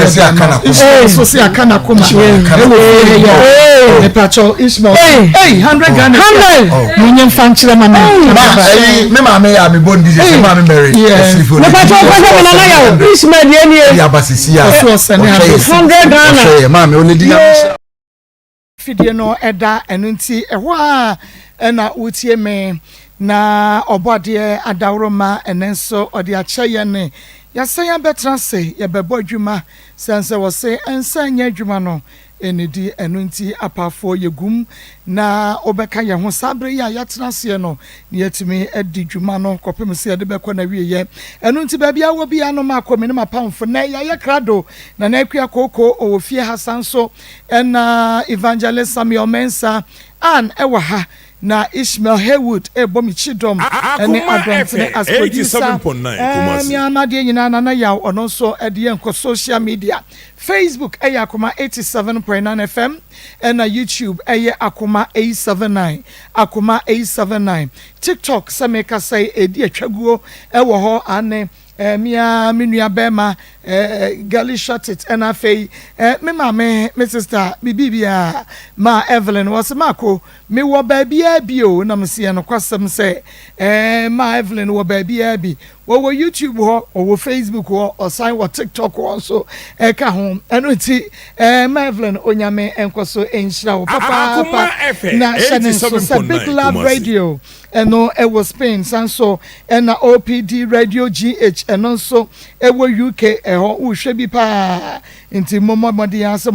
Ismael aka n'akoma. Ismael so se aka n'akoma. Ɛwɔ fie yɛ. Mepakyɛw Ismael. Hey, 100 Ghana. 100. Mo nye nfa nkyerɛ ma me. Ma ɛyi me maame yɛ a me bɔ ne di sɛ maame Mary. Yeah. Mepakyɛw kɔsɛ mi nana yɛ o Ismael deɛ nie. Ɛdi aba sisi a. Ɔso ɔsɛ ne Ɔhwɛ yɛ. 100 Ghana. Ɔhwɛ yɛ maame oledi na mi. Fidie no ɛda ɛno nti ɛhɔ a ɛna wotie me na ɔbɔadeɛ adaworoma ɛnɛ nso ɔde akyɛ yɛn ne yɛasɛn abɛtena ase yɛbɛbɔ adwuma sɛn sɛ wɔse ɛnsa nyɛ adwuma no ɛnidi. Ɛno nti apaafoɔ yɛgum na wobɛka yɛn ho saa bere yi a yɛatena aseɛ no na yɛatumi adi dwuma no kɔpem sɛ yɛde bɛkɔ na wieyɛ. Ɛno nti baabi a wɔ bia no maakɔ me ne mapamfo nɛ yɛayɛ krado na na akua kooko ɔwɔ fie ha san so ɛna Evangelist Samuel Mensa an ɛwɔ ha na Ishmael Haywood ɛbɔ me kyidɔm ɛne Akoma Adɔntene FM as producer. 87.9 Kumasi. Miama deɛ nyinaa Nana Yaw ɔno nso ɛde yɛn nkɔ social media. Facebook ɛyɛ Akoma 87.9 FM ɛna YouTube ɛyɛ Akoma 879, Akoma 879. TikTok sɛ meka sɛ ɛdi atwaguo ɛwɔ hɔ ane mia me nua bɛrima Gali Shotit ɛna afei me maame, me sister, me bibia ma Evelyn wɔ sɛ maako mewɔ baabiara bi o na mesi yɛ nokwasɛm sɛ ma Evelyn wɔ baabiara bi. Wɔwɔ YouTube hɔ, ɔwɔ Facebook hɔ, ɔsan wɔ TikTok hɔ nso ɛka ho. Ɛno nti ma Evelyn, Onyame nkɔ so nhyira wo Akoma papaapa. FM Na hyɛ ne nso sɛ 87.9 Big Love Kumasi. Radio ɛno ɛwɔ Spain, san so ɛna OPD Radio GH ɛno nso ɛwɔ UK ɛhɔ wohwɛ bi paa. Nti mommɔ mmɔden asɛ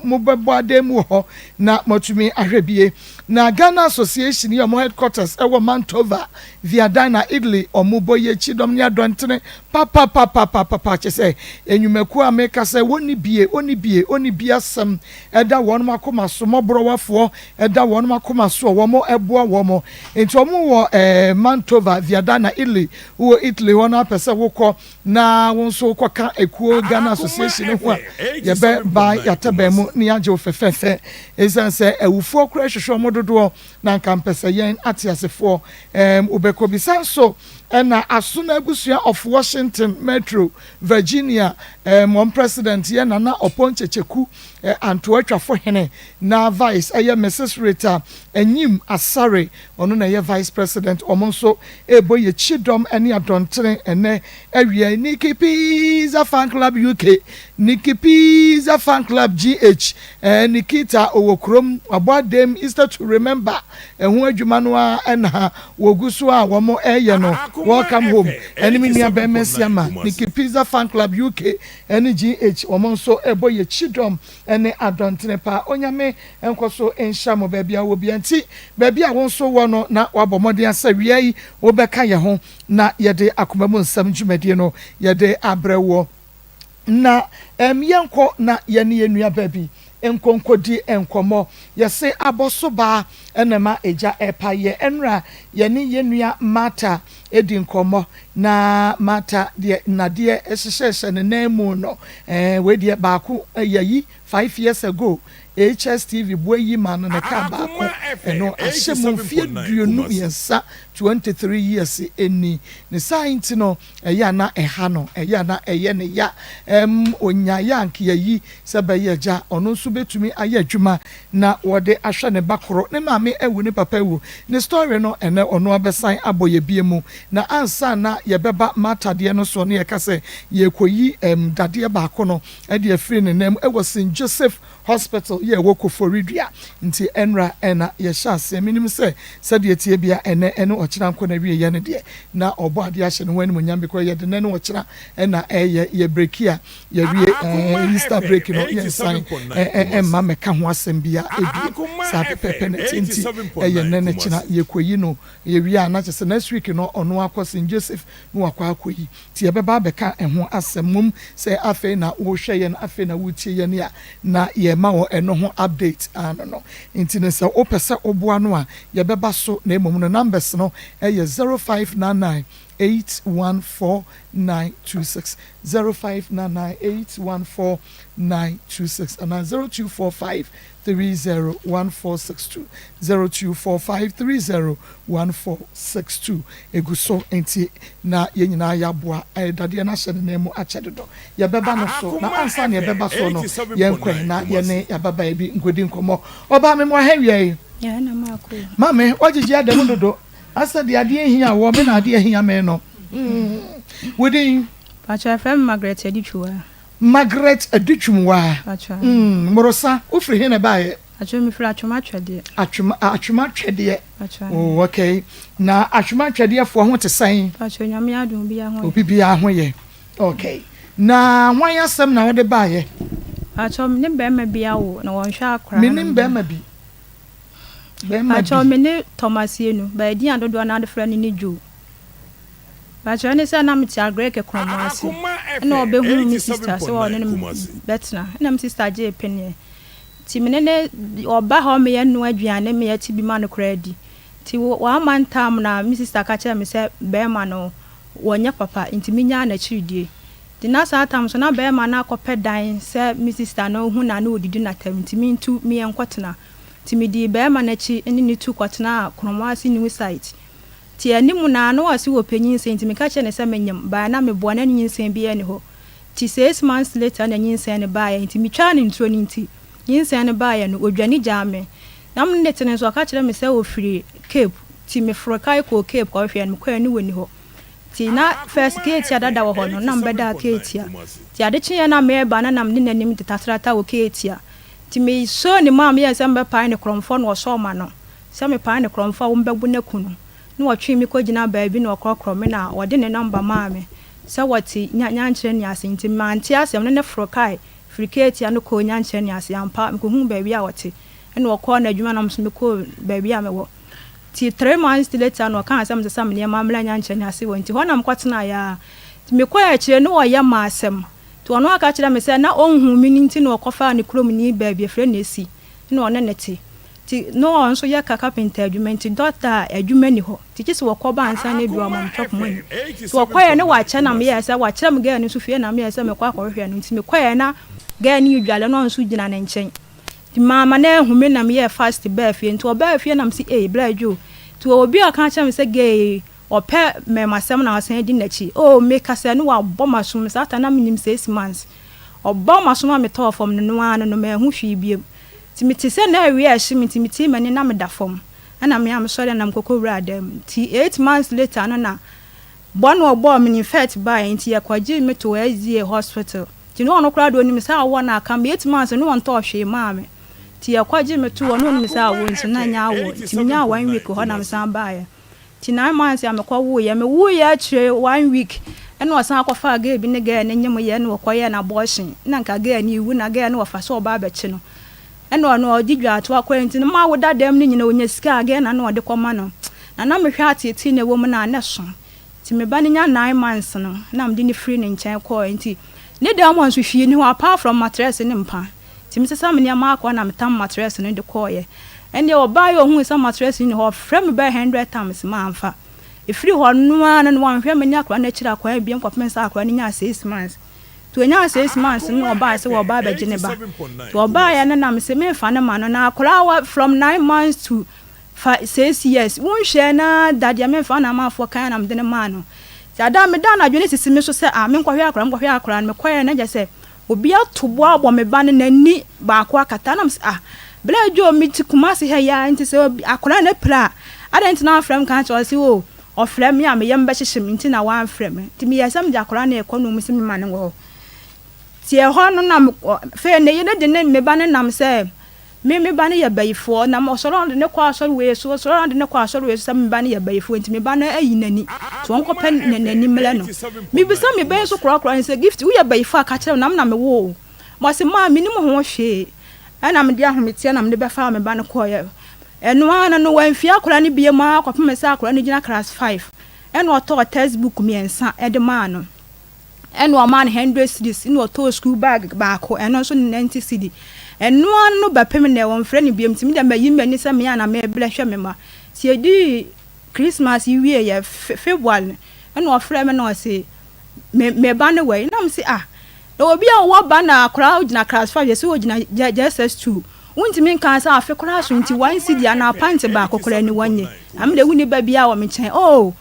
mobɛbɔ adan mu wɔ hɔ na moatumi ahwɛ bie. Na Ghana Association yi, ɔmo headquarters ɛwɔ Mantova, Viadana, Italy. Ɔmo bɔ yɛ akyi dɔm ne adɔntene papapapapapa kyɛ sɛ enyumakuo a meka sɛ wɔnni bie, wɔnni bie, wɔnni bie asɛm ɛda wɔn akoma so, mmɔborɔwafoɔ ɛda wɔn akoma so a wɔn ɛboa wɔn. Nti wɔn wɔ Mantova, Viadana, Italy. Wɔ Italy hɔ no apɛ sɛ wokɔ na wɔn nso kɔka ekuo Ghana Association ho a yɛbɛ ba yɛatɛbɛn mu ne yɛagye wo fɛfɛɛfɛ. Ɛsiane sɛ awufoɔ koraa hwehwɛ wɔn dodoɔ na nka mpɛ sɛ yɛn ate asefoɔ wobɛkɔ bisa nso. Ɛna Asono abusua of Washington Metro, Virginia, wɔn president yɛ Nana Ɔpɔn Kyekyeku Antoa Twafo hene na vice ɛyɛ Mrs Rita Enyim Asare, ɔno na ɛyɛ vice president. Ɔmo nso ɛrebɔ yɛ kyidɔm ɛne adɔntene ɛnɛ awia. Nikki Pizza Fan Club UK, Nikki Pizza Fan Club GH, Nikita ɔwɔ kurom wabɔ adem Easter to remember ɛho adwuma no a ɛna wɔgu so a wɔn ɛreyɛ no. Welcome home ɛne me nua bɛrima siama. Nikki Pizza Fan Club UK ɛne GH, wɔn nso ɛbɔ yɛ kyidɔm ɛne adɔntene pa. Onyame nkɔ so nhyɛ mo baabi a wɔ bia. Nti baabi a wɔn nso wɔ no na wabɔ mmɔden asɛ wia yi wɔbɛka yɛn ho na yɛde akoma mu nsɛm dwumadie no yɛde abrɛ wɔ na yɛnkɔ na yɛne yɛn nua baabi nkonkodi nkɔmmɔ. Yɛse abɔsobaa ɛna ma egya ɛpa yɛ. Ɛnura yɛne yɛn nua Martha edi nkɔmmɔ na Martha deɛ nnadeɛ ɛhyehyɛhyɛ ne nan mu no wei deɛ baako ɛyɛ yi 5 years ago HSTV bua yi ma no ne kaa baako ɛno ahyɛ mu mfeɛ 23, 23 years ɛni. Ne saa nti no ɛyɛ ana ɛha no ɛyɛ ana ɛyɛ ne ya onyaeɛ anka yɛyi sɛ bɛyɛ agya ɔno nso bɛtumi ayɛ adwuma na wɔde ahwɛ ne ba koro. Ne maame awu, ne papa awu. Ne story no ɛnɛ ɔno abɛsan abɔ yɛ bie mu. Na ansa na yɛbɛba matadeɛ no so ne yɛka sɛ yɛkɔyi dadeɛ baako no ɛde afiri ne nam ɛwɔ St Joseph Hospital yɛ ɛwɔ Koforidua. Nti ɛnra ɛna yɛhyɛ aseɛ. Menim sɛ sɛdeɛ tie bia ɛnɛ ɛne ɔkyena nkɔ na wie yɛ no deɛ na ɔbɔ adeɛ ahyɛ ne ho animonyam because yɛde nɛ ne ɔkyena ɛna ɛyɛ yɛ break a yɛwie Easter break no yɛnsan ɛmma mɛka ho asɛm bia ebie saa pɛpɛpɛ na ti. Nti ɛyɛ nɛ ne kyena yɛkɔyi no yɛwie a na kyerɛ sɛ next week no ɔno akɔ St Joseph na wakɔ akɔyi. Nti yɛbɛba abɛka ɛho asɛm mom sɛ afei na wohwɛ yɛn, afei na wotie yɛn a na yɛma wɔ ɛno ho update ano no. Nti no sɛ wopɛ sɛ woboa no a yɛbɛba so na mmom no numbers no ɛyɛ 0599 814 926, 0599 814 926 anaa 0245 30 1462, 0245 30 1462. Egu so nti na yɛn nyinaa yɛaboa ɛyɛ dadeɛ no ahyɛ ne nan mu akyɛ dodo. Yɛbɛba no so na ansa na yɛbɛba so no, yɛnkɔɛ na yɛne yɛababaa bi nkɔdi nkɔmmɔ. Ɔbaa me mmoa ha awia yi. Maame, woagyegye ada mu dodo. Asɛ deɛ adeɛ hia wɔ me na adeɛ hia me no. Wo din? Pacho, yɛfrɛ me Margaret Adutwuwa. Margaret Adutwumwa. Pacho. Mmorosa, wofiri he na ɛbaeɛ? Pacho, mefiri Atwoma Twɛdeɛ. Atwoma, Atwoma Twɛdeɛ. Pacho. Oh, okay. Na Atwoma Twɛdeɛfoɔ ho te sɛn? Pacho, Nyame adom, obiara ho yɛ. Obi biara ho yɛ. Okay. Na hwan asɛm na wode baeɛ? Pacho, me ne bɛrima bi awo na wɔnhwɛ akwaraa. Menim bɛrima bi. Bɛrima Pacho, bi. me ne Thomas Yenu, baabi a dodoɔ no ade frɛ no ne Joe. Pacho, ɛne sɛ na mete Agreke kurom ase. Ɛna ɔbɛhuu me sister sɛ ɔne no bɛtena. Ɛna me sister gyee peneɛ. Nti me ne ne ɔba hɔ meyɛ noa aduane meyɛ ti bi ma no koraa di. Nti one month time na me sister ka kyerɛ me sɛ bɛrima no wɔnyɛ papa nti menyaa n'akyiridie. Nti na saa time so na bɛrima no akɔpɛ dan sɛ me sister no hu na na odidi n'atam nti mentu meyɛ nkɔtena. Nti medii bɛrima n'akyi ne ne tu kɔtena Kromoase new site. Nti anim na na ɔse wɔ panyinsɛn nti meka kyerɛ no sɛ menyam baa na meboa na ne nyinsɛn biara ni hɔ. Nti 6 months later na nyinsɛn no baeɛ nti metwaa ne nturo no nti nyinsɛn no baeɛ no odwane gyaa me. Na me ne te no nso ɔka kyerɛ me sɛ ofiri Cape nti meforo kae kɔɔ Cape kɔhwehwɛ no, mekɔɛ no wɔni hɔ. Nti na first Kejetia dada wɔ hɔ no na mbɛdaa Kejetia. Nti ade kyeeɛ na meba na nam ne n'anim de tatrata wɔ Kejetia. Nti mesoo ne mu a meyɛɛ sɛ mbɛpae ne korɔmfoɔ na ɔsɔɔ m'ano sɛ mepae ne korɔmfoɔ a wɔmbɛbu no aku no. Na wɔtwee me kɔgyina baabi na ɔkorɔkorɔ me na wɔde ne number maa me sɛ wɔte Nyankyerɛ ni ase nti mante asɛm no ne foro kae firi Kejetia no kɔɔ Nyankyerɛ ni ase ampa mekɔhuu baabi a wɔte ɛna ɔkɔɔ n'adwuma na nso mekɔɔ baabi a mewɔ. Nti 3 months later na ɔkaa sɛ mesesa me nneɛma mmra Nyankyerɛ ni ase wɔ nti hɔ na mekɔtenaeɛ a. Nti mekɔɔ akyire ne ɔyɛ ma asɛm. Nti ɔno aka kyerɛ me sɛ na ɔnhu me no nti na ɔkɔfaa ne kurom ni baabi afrɛ no esi na ɔne ne te. Nti na ɔno nso yɛ carpenter adwuma nti doctor a adwuma ni hɔ. Nti gye sɛ wɔkɔba ansa na ebi ɔma me chop money. Nti wɔkɔɛ ne wakyɛ na meyɛɛ sɛ wakyerɛ me girl no nso fie na meyɛɛ sɛ mekɔ akɔhwehwɛ no nti mekɔɛ na girl no dwale na ɔno nso gyina ne nkyɛn. Nti maama no ahu me na meyɛɛ fast baa fie nti ɔbaa fie na mese ei bra Joe. Nti obi a ɔka kyerɛ me sɛ girl yi ɔpɛ mmɛmasɛm na ɔsan di n'akyi. Oh, mekasa ne wabɔ m'asom saa ta na menim 6 months. Ɔbɔ m'asom a metɔɔ fam no no ara no manhu hwee biom. Nti mete sɛ na awia ɛhye me nti metii m'ani na meda fam. Ɛna me a mesɔre na mekɔkɔ wura dan mu. Nti 8 months later no na bɔ na ɔbɔɔ me ne infect baeɛ nti yɛkɔgyee me to SDA hospital. Nti na ɔno koraa de onim sɛ awɔ no aka me 8 months no wɔntɔɔ hwee maa me. Nti yɛkɔgye me to hɔ na onim sɛ awɔ nti na nyɛ awɔ nti menyaa one week hɔ na mesan baeɛ. Nti 9 months a mekɔwoeɛ, mewoeɛ akyire one week ɛna ɔsan akɔfaa girl bi ne girl no nyem yɛ na wɔkɔyɛɛ no abortion na nka girl no ewu na girl no wɔfa sɛ ɔba abɛkye no. Ɛna ɔno ɔde dwaato akɔɛ nti no ma woda dɛm no nyina onya sika a girl na na ɔde kɔma no. Na na mehwɛ ateetee na ɛwɔ mu no a na ɛso. Nti me ba no nya 9 months no na mede no firi ne nkyɛn kɔɔ nti ne dan mu nso hwee ni hɔ apart from mattress ne mpa. Nti mesesa me nneɛma akɔ na metam mattress no de kɔɔeɛ. Ɛnneɛ ɔbaa yɛ ohuu sɛ mattress ni hɔ ɔfrɛ me bɛyɛ 100 times mamfa. Ɛfiri hɔ no ara no wanhwɛ me ne akwadaa no akyiri akwan biom kɔpem sɛ akwadaa no nyaa 6 months. Nti onyaa 6 months no na ɔbaa sɛ wɔba abɛgye ne ba. Nti ɔbaeɛ no na mese memfa no ma no na akwadaa wa from 9 months to fa 6 years wonhwɛ na da deɛ memfa na amanfoɔ kan na mede no maa no. Nti ada meda anadwo ne sisi me so sɛ ah menkɔhwɛ akwadaa, menkɔhwɛ akwadaa no mekɔɛ na gye sɛ obi ato bo abɔ me ba no n'ani baako akata na mese ah bla Joe mete Kumasi ha yi ara nti sɛ akwadaa no apira a adɛn nti na wamfrɛ me ka kyerɛ ɔse o ɔfrɛ me a me yam bɛhyehye me nti na wamfrɛ me. Nti meyɛɛ sɛ mede akwadaa no rekɔ na ɔmu sɛ mema no wɔ hɔ. Nti ɛhɔ no na afei ne yere de ne me ba no nam sɛ me ba no yɛ bayifoɔ na ɔsɔre ɔde ne kɔ asɔre wei so ɔsɔre ɔde ne kɔ asɔre wei so sɛ me ba no yɛ bayifoɔ nti me ba no ayi n'ani nti wɔnkɔpɛ n'ani mmerɛ no. Mebisa me ba yi nso korɔkorɔ no sɛ Gift woyɛ bayifoɔ a ka kyerɛ me na me na mewoo wo. Ɔse maa mennim ho hwee ɛna mede ahometeɛ na mede bɛfaa me ba no kɔeɛ. Ɛno ara no wamfie akwadaa no bio ara kɔpem sɛ akwadaa no gyina class five ɛna ɔtɔɔ textbook mmiɛnsa ɛde maa no. Ɛna ɔmaa no 100 cedis ɛna ɔtɔɔ school bag baako ɛno nso ne 90 cedi. Ɛno ara no bɛpem nnɛ wɔmfrɛ no biom nti me deɛ mayi m'ani sɛ me a na mebrɛ hwɛ me mma. Nti yɛdii Christmas yi wieeɛ February no. Ɛna ɔfrɛɛ me na ɔse me me ba no wɔ he? Na mese ah na obi a ɔwɔ ba na akwadaa ogyina class 5 yɛse ogyina JSS 2 wontumi nka sɛ afe koraa so nti one cedi anaa pant baako koraa ni wɔnyɛ na me deɛ wonni ba biara wɔ me nkyɛn oh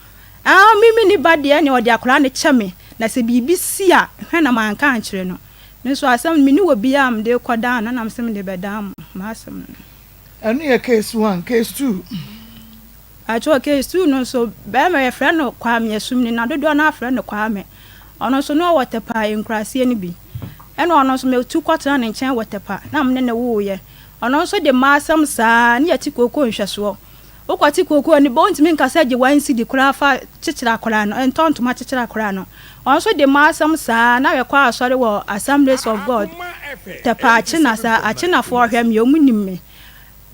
ah me menni ba deɛ ɛne ɔde akwadaa no kyɛ me na sɛ biribi si a hwɛ na manka ankyerɛ no me nso asɛm no menni wɔ biara a mede rekɔdan no na mese mede bɛdan mo m'asɛm no. Ɛno yɛ case one, case two. Pakyɛw case two no nso bɛɛma yɛfrɛ no Kwame Asumni na dodoɔ no ara frɛ no Kwame. Ɔno nso na ɔwɔ Tɛpa nkuraseɛ no bi. Ɛna ɔno nso metu kɔtena ne nkyɛn wɔ Tɛpa na mene no woeɛ. Ɔno nso de m'asɛm saa ne yɛte kookoo nhwɛsoɔ. Wokɔte kookoo no bi ɔntumi nka sɛ gye one cedi koraa fa kyekyere akwadaa no, ntɔ ntoma kyekyere akwadaa no. Ɔno nso de m'asɛm saa na yɛkɔ asɔre wɔ Assemblies of God Tɛpa Akyena saa Akyenafoɔ hwɛ me wɔn nim me.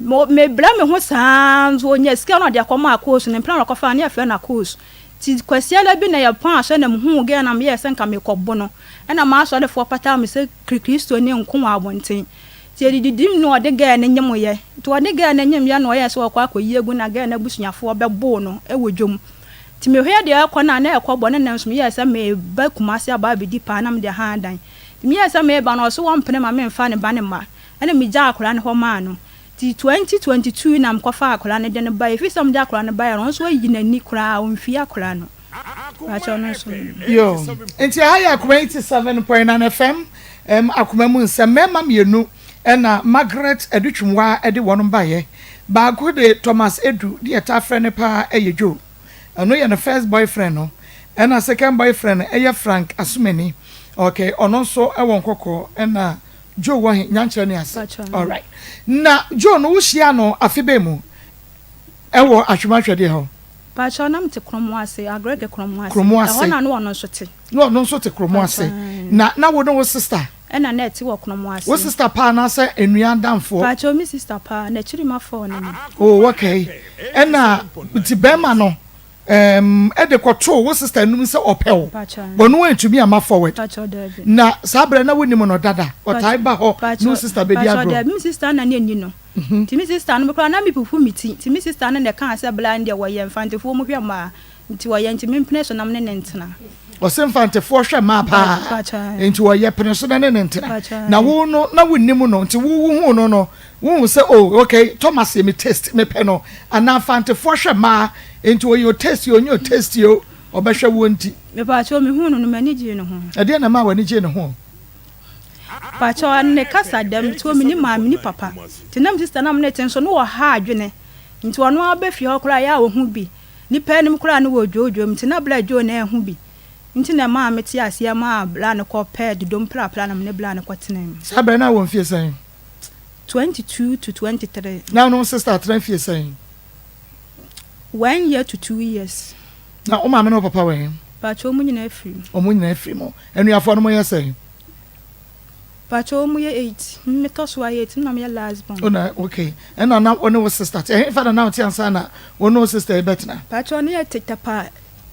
Mo mebrɛ me ho saa ara nso ɔnya sika na ɔde akɔma Akos, ne mpena na ɔkɔfaa no na yɛfrɛ no Akos. Nti Kwasiada bi na yɛpɔn asɔre na mehuu girl na meyɛɛ sɛ nka merekɔbo no ɛna m'asɔrefoɔ pataa me sɛ Kristoni nko wɔ abɔnten. Nti yɛdididim na ɔde girl no nyemoeɛ. Nti ɔde girl no nyemeeɛ na ɔyɛɛ sɛ ɔrekɔ akɔyi agu na girl no abusuafoɔ bɛboo no wɔ dwam. Nti mehwɛɛ deɛ ɛrekɔ no a na ɛrekɔ bɔne nanso meyɛɛ sɛ mereba Kumasi aba abɛdi paa na mede ha adan. Nti meyɛɛ sɛ mereba no ɔse ɔmpene ma memfa ne ba no mma. Ɛna megyaa akwadaa no hɔ maa no. Nti 2022 na mekɔfaa akwadaa no de no baeɛ. Ɛfiri sɛ mede akwadaa no baeɛ no, ɔno nso ayi n'ani koraa, ɔmfii akwadaa no. Mpakyɛ ɔno nso. Yo, nti ɛha yɛ Akoma 87.9 FM, ɛm, Akoma mu nsɛm. Mmarima mmienu ɛna Margaret Adutwumwaa ɛde wɔn baeɛ. Baako de Thomas Edu, deɛ yɛtaa frɛ no paa ɛyɛ Joe. Ɛno yɛ ne first boyfriend no. Ɛna second boyfriend no ɛyɛ Frank Asumani. Okay, ɔno nso ɛwɔ Nkɔkɔɔ ɛna Joe wɔ he? Nyankyerɛ ne ase. Alright. Na Joe no wo hyia no afe bɛn mu ɛwɔ Atwom Ahwɛdeɛ hɔ? Pakyɛw na mete Kromo ase, Agreke Kromo ase. Kromo ase. Ɛhɔ na na ɔno nso te. Na ɔno nso te Kromo ase. Na na wo ne wo sister? Ɛna na ɛte wɔ Kromo ase. Wo sister paa anaasɛ enua adamfoɔ? Pakyɛw me sister paa, n'akyiri ma fɔɔ ne me. Oh okay. Ɛna nti bɛɛma no Ɛɛm de kɔtoo wo sister anum sɛ ɔpɛ wo but no wantumi amma forward. Na saa berɛ na wonim no dada? Ɔtae ba hɔ ne wo sister bɛdi agorɔ? Pakyɛ daabi, me sister na na ɛnni no. Nti me sister no me koraa na me pupu me ti. Nti me sister no na ɛkaa sɛ bla no deɛ wɔyɛ Mfantefoɔ mu hwɛ mmaa nti ɔyɛ nti mempene so na me ne no ntena. Ɔse Mfantefoɔ hwɛ mmaa paa nti ɔyɛ pene so na ne no ntena. Na wo no na wonnim no nti wo wohuu no no Wohu sɛ oh ok Thomas yɛ me taste mepɛ no anaa Fantefoɔ hwɛ mmaa nti ɔyɛ o taste o ɔnyɛ o taste o ɔbɛhwɛ woɔ nti. Mepaakyɛw mehuu no no m'ani gyee ne ho. Ɛdeɛn na ɛmaa w'ani gyee ne ho? Paakyɛw ne kasa dɛm nti menni maame menni papa nti na me sister na me ne te nso na ɔha adwene nti ɔno ara ba fie hɔ koraa yɛ a ɔhu bi nipa anim koraa na ɔdwoodwoo me nti na bla Joe na ɛhu bi nti na ɛmaa me te aseɛ maa bla no kɔ pɛɛ dodom prapra na me ne bla no kɔ tenaa mu. Saa berɛ no na wɔ mfie sɛn? 22 to 23. Na wo ne wo sister atena fie sɛn? One year to 2 years. Na wo maame ne wo papa wɔ he? Pakyɛ wɔn nyinaa afiri mu. Wɔn nyinaa afiri mu. Anuafoɔ no mo yɛ sɛn? Pakyɛ wɔn yɛ eight. Me tɔ so a eight, me na meyɛ last born. Oh na okay. Ɛna na wo ne wo sister te. Ɛhefa na na wote ansa na wo ne wo sister yi bɛtena? Pakyɛ ne yɛ te Tapa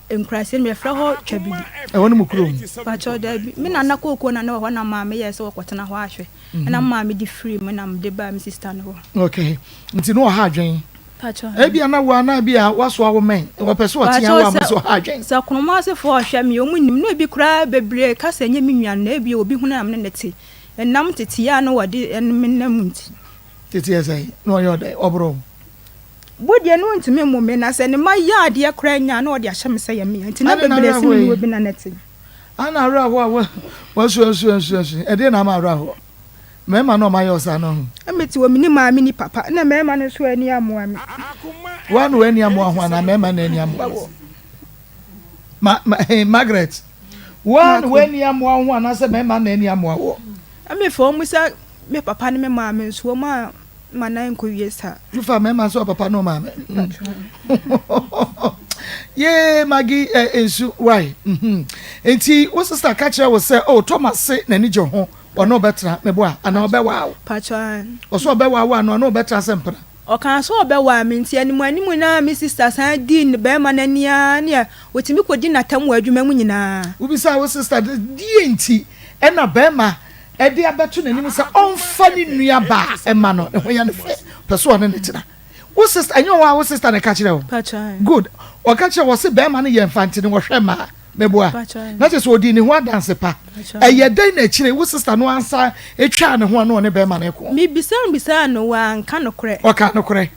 nkuraase no yɛfrɛ hɔ Twabili. Ɛhɔ ne mo kurom? Pakyɛ daabi. Me nana kookoo na na wɔ hɔ na maame yɛɛ sɛ wɔkɔtena hɔ ahwɛ. Ɛna me maame de firii mu na mede baa me sister no hɔ. Okay. Nti na ɔha adwen? Pakyɛ. Ebia na wo anaa ebia wasoa wo mɛn. Wɔpɛ sɛ ɔtea wo ama sɛ ɔha adwen. Sɛ Kromasefoɔ ɔhwɛ me, wɔn nim. Na ebi koraa bebree ka sɛ ɛnyɛ me nua no, na ebia obi hunu a me ne no te. Ɛnam teteɛ a na wɔde me nam nti. Teteɛ sɛn? Na ɔyɛ ɔdɛn? Ɔboro wo? Bo deɛ na ɔntumi mmo me, na sɛ ne mma yɛ adeɛ koraa nya a, na ɔde ahyɛ me sɛ yɛ me a. Nti na bebree se me ne obi na na ɛte. Ana awerɛhoɔ a wasuasuasuasu ɛdeɛn na ama awerɛhoɔ? Mmarima na wɔayɛ wo saa no ho. Mete hɔ menni maame nni papa na mmarima no nso ani ammoa me. Woa na w'ani ammoa ho anaa mmarima na ani ammoa wo? Ma, ma, hey, Margaret, woa na w'ani ammoa wo ho anaasɛ mmarima na ani ammoa woɔ? Mefa wɔn sɛ me papa ne me maame nso wɔn a ma nan nkɔwie saa. Wofa mmarima nso papa ne maame. Yee Maggie eh, nsu why? Mhm. Nti wo sister ka kyerɛ wo sɛ oh Thomas se n'ani gye ho ɔne ɔbɛtena meboa anaa ɔbɛwaa wo? Pakyɛ. Ɔsɛ ɔbɛwaa wo anaa ɔne ɔbɛtena sɛ mpena? Ɔkaa sɛ ɔbɛwaa me nti anim anim no ara me sister san dii ne barima no ani ara ne ɔtumi kɔdi n'atam wɔ adwuma mu nyinaa. Wobisaa wo sister deɛ nti ɛna barima de abɛto n'anim sɛ ɔmfa ne nua baa mma no, ne ho yɛ no fɛ, ɔpɛ sɛ ɔne no tena. Wo sister, ɛnyɛ ɔwɔ a wo sister na ɛka kyerɛ wo? Good. Ɔka kyerɛ wɔ se bɛrima no yɛ mfantene wɔhwɛ mmaa. Meboa. Na kyerɛ sɛ ɔdii ne ho adanse pa. Ɛyɛ dɛn na akyire wo sister no ansa twaa ne ho a na ɔne bɛrima no ko? Mebisa no bisaa no, wanka nokorɛ. Ɔkaa nokorɛ.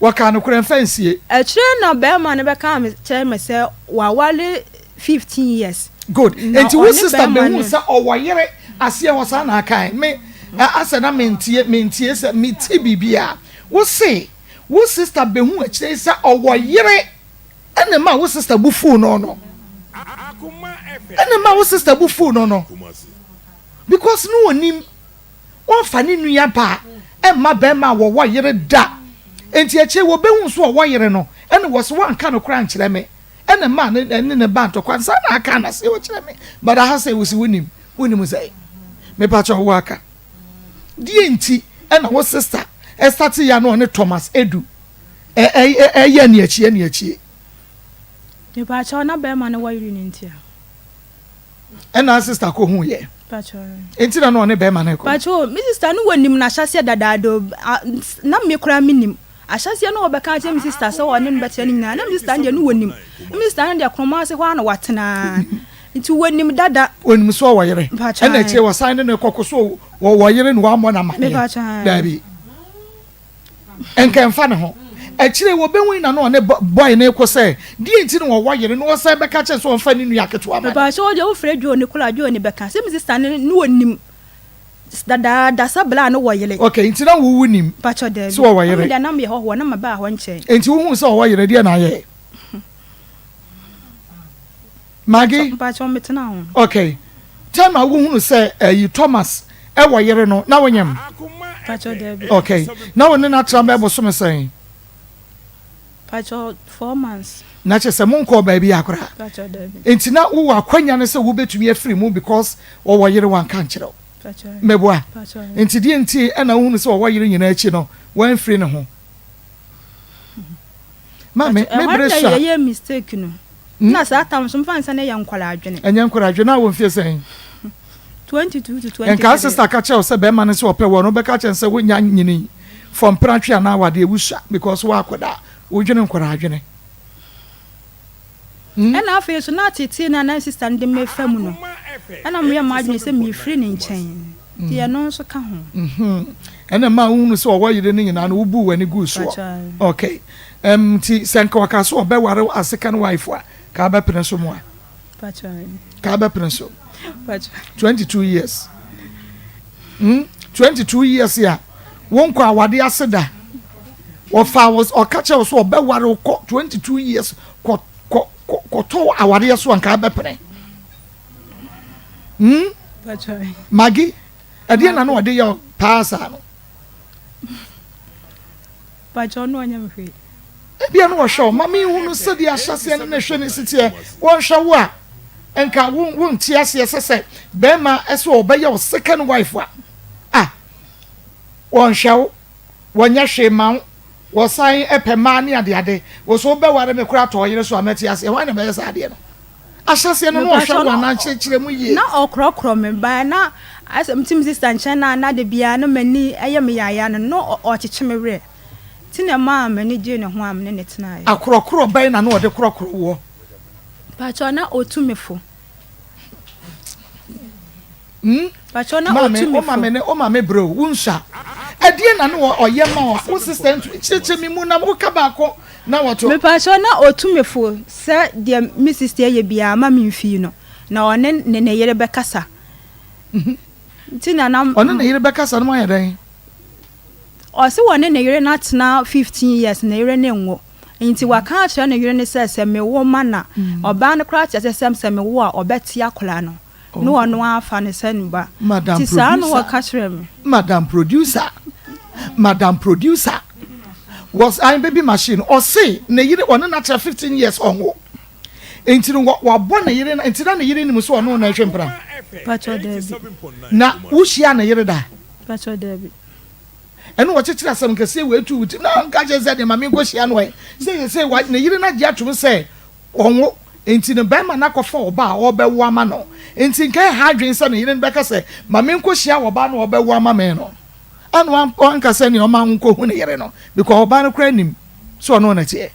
Wɔkaa nokorɛ mfa nsie. Akyire na bɛrima no bɛkaa me kyerɛ me sɛ waware 15 years. Good. Enti wo sister bɛhuu sɛ ɔwɔ yere aseɛ hɔ saa na akae me asɛ na mentie mentie sɛ mete biribi a wo se wo sister bɛhuu akyire yi sɛ ɔwɔ yere ɛna ɛma wo sister bo fuu no no ɛna ɛma wo sister bo fuu no no because no onim Wɔmfa ne nua baa mma barima a wɔwɔ yere da. Enti akyire yi wɔbɛhuu sɛ ɔwɔ yere no, ɛna wɔse woanka nokorɛ ankyerɛ me, ɛna ɛmaa ne ne ne baa ntɔkwa ansa na aka no aseɛ ɔkyerɛ me. But aha sɛ wose wonim, wonim sɛn? Mepakyɛw woaka. Deɛ nti ɛna wo sister ɛstate yɛ a na ɔne Thomas Edu ɛyɛ aniakyie aniakyie? Mepakyɛw na barima no wɔ yere no ntia? Ɛna sister kɔ hu yɛ. Enti na na ɔne bɛrima no kɔ. Pacho, me sister no wɔ nim na ahyɛseɛ dadaada o. Na me koraa me nim. Ahyɛseɛ no ɔbɛka akyerɛ me sister sɛ ɔne no bɛtena no nyinaa. Na me sister no deɛ no wɔ nim. Me sister no deɛ Kumasi hɔ ara na watena. Nti wɔ nim dada. Ɔnim sɛ ɔwɔ yere. Ɛna akyire wɔsan ne no kɔ ko so ɔwɔ yere na wammɔ no amaneɛ. Daabi. Nka ɛmfa ne ho. Akyire yi wɔbɛhui na na ɔne boy no reko sɛ deɛ nti na wɔwɔ yere na ɔsan bɛka kyerɛ sɛ ɔmfa ne nua ketewa ma no. Mepakyɛw wo deɛ wofrɛ Joe ne koraa Joe ne bɛka sɛ me sister no ne ɔnim dadaada sɛ bla no wɔ yere. Ok nti na wo wonim Mpakyɛw daabi sɛ ɔwɔ yere. Me deɛ na meyɛ hɔhoɔ na mebaa hɔ nkyɛe. Nti wohuu sɛ ɔwɔ yere deɛ na ayɛɛ? Maggie? Mpakyɛw me tena ho. Okay. Time a wohunu sɛ ɛyi Thomas ɛwɔ yere no na wonyem? Mpakyɛw dabi. Okay. Na wo ne no atra bɛyɛ bosome sɛn? Mpakyɛw 4 months. Na kyerɛ sɛ monkɔɔ baabi a koraa. Mpakyɛw dabi. Nti na wowɔ akwanya no sɛ wobɛtumi afiri mu because ɔwɔ yere wanka nkyerɛ wo. Mpakyɛw. Meboa? Mpakyɛw. Nti deɛ nti ɛna wohunu sɛ ɔwɔ yere nyinaa akyi no wamfiri ne ho? Ma me me bere so a. Ɛhɔ na yɛyɛ mistake no. Na saa tam so mfa nsa na ɛyɛ nkwadaa adwene. Ɛnyɛ nkwadaa adwene na wɔ mfie sɛn? 22 to 23. Nka sister ka kyerɛ wo sɛ bɛrima no sɛ ɔpɛ wɔ no wobɛka kyerɛ no sɛ wonya nyini fɔ mpratwe anaa awadeɛ wusua because wo akwadaa wodwene nkwadaa adwene. Ɛna afei nso na ateetee no a na sista no de me fa mu no, ɛna meyɛ m'adwene sɛ mefiri ne nkyɛn. Nti ɛno nso ka ho. Ɛna ɛmaa wohunu sɛ ɔwɔ yere no nyinaa no wobuu w'ani guu soɔ. Okay. Um, nti sɛ nka ɔka sɛ ɔbɛware wo as second wife a, ka abɛpene so moa? Ka abɛpene so. 22 years. Hmm? 22 years a wonkɔ awade ase da. Wɔfa wo ɔka kyerɛ wo sɛ ɔbɛware wo kɔ 22 years kɔ kɔ kɔtɔ awadeɛ so a nka abɛpene. Hmm? Maggie, ɛdeɛ na na ɔde yɛ paa saa no? Pakyɛ ɔno ɔnyɛ me hwee. Ebia na ɔhwɛ wo. Ma menhunu sɛdeɛ ahyɛaseɛ no ne hwɛ no si teɛ. Wɔnhwɛ wo a, nka wo wonte aseɛ sɛ sɛ bɛrima sɛ ɔbɛyɛ wo second wife a, ah, wɔnhwɛ wo, wɔnyɛ hwee ma wo, wɔsan pɛ mmaa ne adeade. Wo so wobɛware me koraa tɔ ɔyere so a mɛte aseɛ. Hwan na ɛbɛyɛ saa adeɛ no? Ahyɛaseɛ no na ɔhwɛ wo anaa? Kyerɛkyerɛ mu yie. Na ɔkorɔkorɔ me but na ayɛ sɛ mete me sister nkyɛn na na da biara na m'ani yɛ me yaayaa no na ɔkyekye me werɛ nti na ɛmaa m'ani gyee ne ho a me ne no tenaeɛ. Akorɔkorɔ bɛn na na ɔde korɔkorɔ woɔ? Mpakyɛw na ɔtu me fo. Hmm? Pakyɛw na Maame, otu me wo fo. maame ne wo maame brɛ o, wo nsua. Ɛdeɛn na ne wɔ ɔyɛ ma wo a wo sister ntumi kyerɛkyerɛ me mu na woka baako na wɔto. Mepakyɛw na otu me fo sɛ deɛ me sister yɛ biara ma me mfii no na ɔne ne ne yere bɛkasa. Nti na na. Ɔne ne yere bɛkasa no moayɛ dɛn? Ɔse wɔne ne yere no atena 15 years ne yere no nwo nti waka akyerɛ ne yere no sɛ sɛ mewo ma no a ɔbaa no koraa te aseɛ sɛ sɛ mewo a ɔbɛte akwadaa no. Ne ɔno ara fa no sɛ ne ba. Madam Nti saa na producer, wɔka kyerɛ me. Madam producer, Madam producer was an baby machine. Ɔse ne yere ɔne no akyerɛ 15 years ɔnwo. Nti no wabɔ ne yere nti na ne yere nim sɛ ɔno na ɛhwɛ mpena. Pakyɛ daabi. Na wohyia ne yere da? Pakyɛ daabi. Ɛna ɔkyekyere asɛm kɛseɛ wei tu wo ti na ɔnka kyerɛ sɛ deɛ ma menkɔhyia no ɛ. Sɛ sɛ ne yere no agye atom sɛ Ɔnwo, enti no barima no akɔfa ɔbaa a ɔrebɛwo ama no. Enti nka ɛha adwene sɛ ne yere no bɛka sɛ, Ma menkɔhyia ɔbaa no a ɔrebɛwo ama me no. Ɛna wanka sɛ nea ɔma nkɔhu ne yere no because ɔbaa no koraa nim sɛ ɔno na teɛ.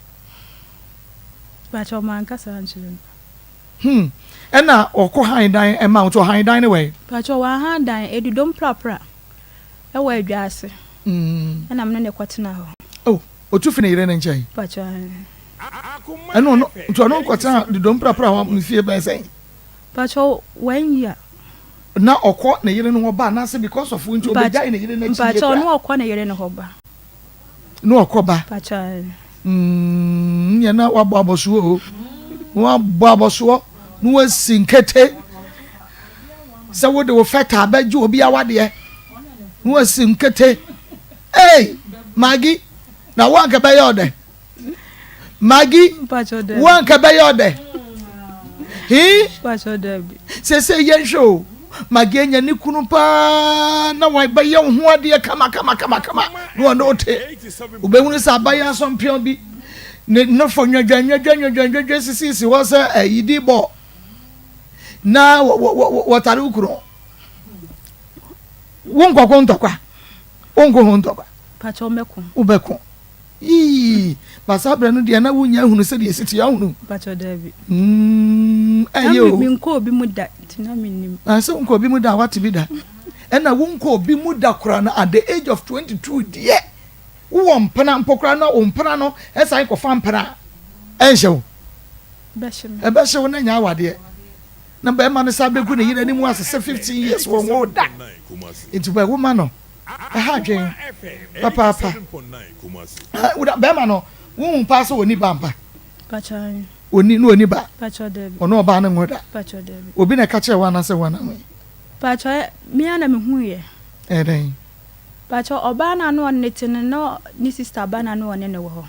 Pakyɛ ɔmanka saa nkyerɛ no. Hmm ɛna ɔkɔ han dan ɛma wo nti ɔhan dan no wɛn? Pakyɛ wahan dan edudom prapra ɛwɔ adwa ase ɛna mene no kɔ tena hɔ. Oh otu fi ne yere no nkyɛn? Pakyɛ aane. Ɛna ɔno nti ɔno kɔ tena dudom prapra hɔ mfie bɛyɛ sɛn? Pakyɛ one year. Na ɔkɔ ne yere no hɔ ba anaasɛ because of wo nti ɔbɛgyae ne yere no akyi yie Mpakyɛ koraa? ɔno ɔkɔ ne yere no hɔ ba. Na ɔkɔ ba. Mpakyɛ ae. Mm, yɛ na wabɔ abɔsoɔ o. Na wabɔ abɔsoɔ na wasi nkete sɛ wode wo fɛta abɛgye obi awadeɛ na wasi nkete. Ei, Maggie, na wo anka bɛyɛ ɔdɛ. Maggie, wo anka bɛyɛ ɔdɛ. Hii? Sese yɛnhwɛ o. Maggie anya ne kunu paa na wabɛyɛ wo ho adeɛ kama kama kama kama na ɔne wo te. Wobɛhunu sɛ abayɛ asɔmpeɔn bi ne nofo nwɛdwɛ nwɛdwɛ nwɛdwɛ nwɛdwɛ sisisi hɔ sɛ ayidi bɔ na wɔtare wo kunu. Wo nkɔko ntɔkwa. Wo nko ho ntɔkwa. Wobɛko. Yii, ba saa berɛ no deɛ na wonnya nhunu sɛdeɛ ɛsi teɛ ahunu. Mpakyɛ daabi. Mm, ɛyɛ o. Na menkɔ obi mu da, nti na mennim. Na sɛ wonkɔ obi mu da a, woate bi da. Ɛna wonkɔ obi mu da koraa no at the age of 22 deɛ, wowɔ mpena mpo koraa na wo mpena no san kɔfa mpena a, ɛnhyɛ wo. Ɛbɛhye me. Ɛbɛhye wo na ɛnyɛ awadeɛ. Na bɛrima no san bɛgu ne yere anim ase sɛ 15 years wɔnwoo da. Nti bɛwo ma no. Ɛha adwen papaapa. Bɛrima no, wohu paa sɛ ɔni ba ampa? Ɔni na ɔni ba? Ɔne ɔbaa no nwo da? Obi na ɛka kyerɛ wo anaasɛ wo ana hui? Pakyɛ, me ara na mehuiɛ. Ɛyɛ dɛn? Pakyɛ, ɔbaa no a na ɔne no te no, na ne sista ba na na ɔne no wɔ hɔ.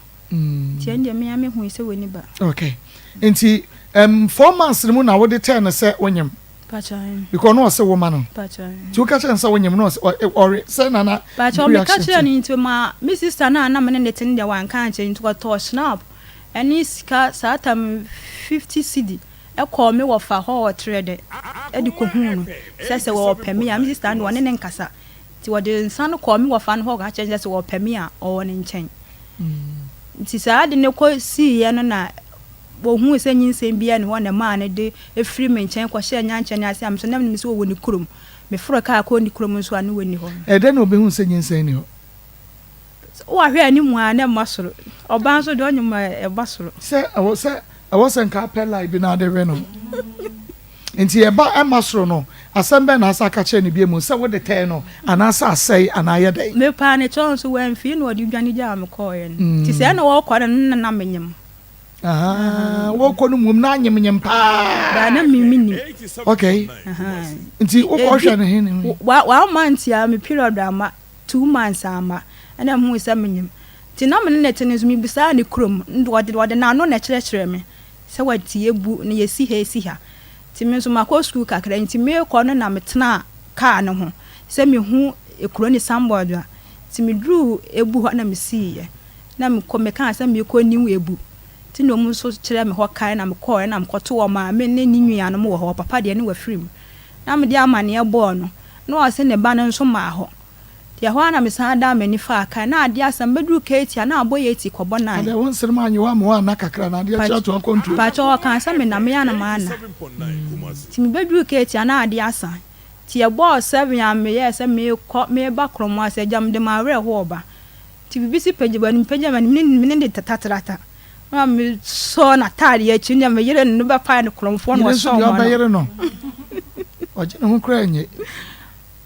Nti ɛno deɛ me ara mehui sɛ ɔni ba. Okay. Nti um, 4 months no mu na wode tɛɛ no sɛ wonyem? Because na ɔse wo ma no. Nti woka kyerɛ no sɛ wonyem na ɔse ɔre sɛ na na Pakyɛ meka kyerɛ no nti ma me sister no a na me ne no te no deɛ wanka ankyerɛ nti ɔtɔɔ schnapp ɛne sika saa tam 50 cedi ɛkɔɔ me wɔfa hɔ ɔtrɛ dɛ ɛde kɔhuu no sɛ sɛ ɔpɛ me a me sister no deɛ ɔne no nkasa nti ɔde nsa no kɔɔ me wɔfa no hɔ ɔka kyerɛ no sɛ sɛ ɔpɛ me a ɔwɔ ne nkyɛn nti saa ade no kɔ siiɛ no na Wɔhuu sɛ nyinsɛn biara nni hɔ na ɛmaa no de firii me nkyɛn kɔhyɛɛ nyankyerɛ ase a me nso na menim sɛ ɔwɔ ne kurom. Meforoo kaa kɔɔ ne kurom nso a na ɔnni hɔ. Ɛyɛ dɛn na ɔbɛhuu sɛ nyinsɛn nni hɔ? Sɛ woahwɛ anim a na ɛmma soro. Ɔbaa nso deɛ ɔnyem a ɛba soro. Sɛ ɛwɔ sɛ ɛwɔ sɛ nka apɛ line bi na ade we no. Nti ɛba ɛmma soro no, asɛm bɛn na asa aka kyerɛ no bio mu? Sɛ wode tɛɛ no anaasɛ asɛe anaa ayɛ dɛn? Mepaa ne kyɛw nso wamfii na ɔde dwane gyaa me kɔeɛ no. Nti sɛɛ na ɔrekɔ no na na menyem. Ah, wokɔ no mmom na anyemnyem paa. Baa na me mennim. Okay. Nti wokɔ hwɛ no he ne he? One month a me period amma, 2 months amma, ɛna mehuu sɛ menyem. Nti na me ne no te no nso mebisaa ne kurom, ɔde ɔde n'ano na ɛkyerɛkyerɛ me sɛ wɔte Ebu na yɛsi ha esi ha. Nti me nso makɔ sukuu kakra nti meekɔ no na metenaa kaa no ho sɛ mehu kuro ne signboard a. Nti meduruu Ebu hɔ na mesiiɛ. Na mekɔ mekaa sɛ merekɔ New Ebu nti na wɔn nso kyerɛɛ me hɔ kae na mekɔɔɛ na mekɔtoo ɔmaame ne ne nuanom wɔ hɔ, ɔpapa deɛ ne wafiri mu. Na mede amaneɛ bɔɔ no na ɔse ne ba no nso maa hɔ. Nti ɛhɔ ara na mesan daa m'ani faa kae na adeɛ asa mebɛduru Katie a na abɔ yɛ ti kɔbɔ nine. Adeɛ wo nsere ma anyewa ama woanna kakra na adeɛ kye ato akɔntuo. Pakyɛ ɔkaa sɛ mena me a na manna. Nti mebɛduru Katie a na adeɛ asa nti ɛbɔɔ 7 a meyɛɛ sɛ merekɔ mereba Krɔmo ase agya mede m'awerɛhoɔ reba. Nti biribi si pagya w'anim, pagya m'anim, ne me ne ne tatrata. Na mesɔɔ n'ataadeɛ akyi ne me yere no bɛpae no korɔmfoɔ na Yere nso ɔsɔɔ deɛ m'ano. ɔbɛyere no, ɔgye ne ho koraa nye.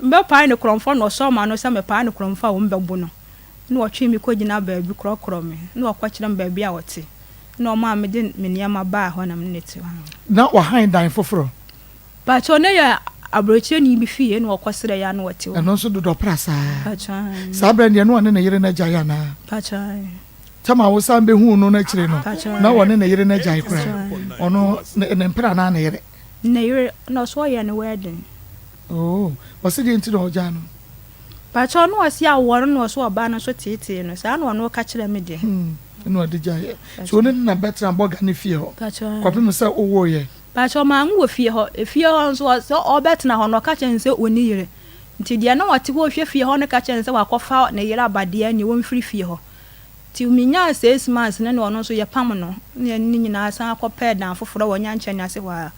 Mebɛpae no korɔmfoɔ na ɔsɔɔ m'ano sɛ mepae no korɔmfoɔ a wɔbɛbo no. Na ɔtwee me kɔgyinaa baabi korɔkorɔɔ me, na ɔkɔkyerɛ me baabi a ɔte. Na ɔmaa mede me nneɛma baa hɔ na me ne no te hɔ. Na wahan dan foforɔ. Pakyɛw na yɛ aburokyerɛni bi fie na ɔkɔ srɛ yɛ a na ɔte hɔ. Ɛno nso dodɔ pra saa. Pakyɛw ae. Saa berɛ no deɛ na ɔne ne yere no agyae anaa? Pakyɛw ae. Tam a wosan bɛhuu no no akyire no, Pakyɛw na ae. ɔne ne yere no agyae koraa? Pakyɛw ae. Ɔno, ne, ne mpena anaa ne yere? Ne yere, na ɔso ɔyɛ no wedding. Oh, ɔse deɛ nti na ɔgyaa no? Pakyɛw na ɔse awɔ no na ɔso ɔbaa no nso teetee no, saa na ɔno ɔka kyerɛ me deɛ. Hmm, ɛna ɔde gyaeɛ. So wo ne no na bɛtena bɔga no fie hɔ Pakyɛw ae. kɔpem sɛ wowoeɛ? Pakyɛw manwo wɔ fie hɔ. Efie hɔ nso sɛ ɔbɛtena hɔ no ɔka kyerɛ no sɛ ɔnni yere. Nti deɛ na ɔte hɔ rehwɛ fie hɔ no ka kyerɛɛ no sɛ wakɔfa ne yere aba deɛ ɛnneɛ wɔmfiri fie hɔ. Nti menyaa 6 months no na ɔno nso yɛpam no na yɛne no nyinaa san kɔpɛɛ dan foforɔ wɔ Nyankyɛne ase hɔ ara.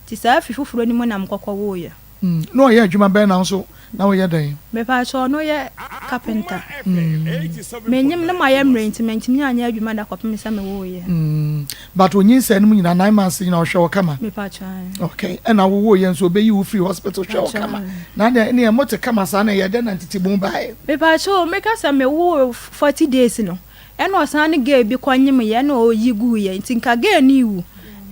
Nti saa fi foforɔ no mu na mekɔkɔ woeɛ. Na ɔyɛ adwuma bɛn na wo nso na woyɛ dɛn? Mepakyɛw, ɔno yɛ carpenter. Menyim no mayɛ mmerɛ nti mantumi anyɛ adwuma da kɔpem sɛ mewoeɛ. But onyinsɛn no mu nyinaa, 9 months nyinaa ɔhwɛ wo kama? Mepakyɛw, ae. Okay, ɛna wowoeɛ nso ɔbɛyi wo firi hospital hwɛ wo kama? Na deɛ ɛneɛ mote kama saa na ɛyɛ dɛn na ntetemu baeɛ? Mepakyɛw, meka sɛ mewoo 40 days no, Ɛna ɔsan ne girl bi kɔ nyem yɛ ɛna ɔyi guu yɛ nti nka girl no rewu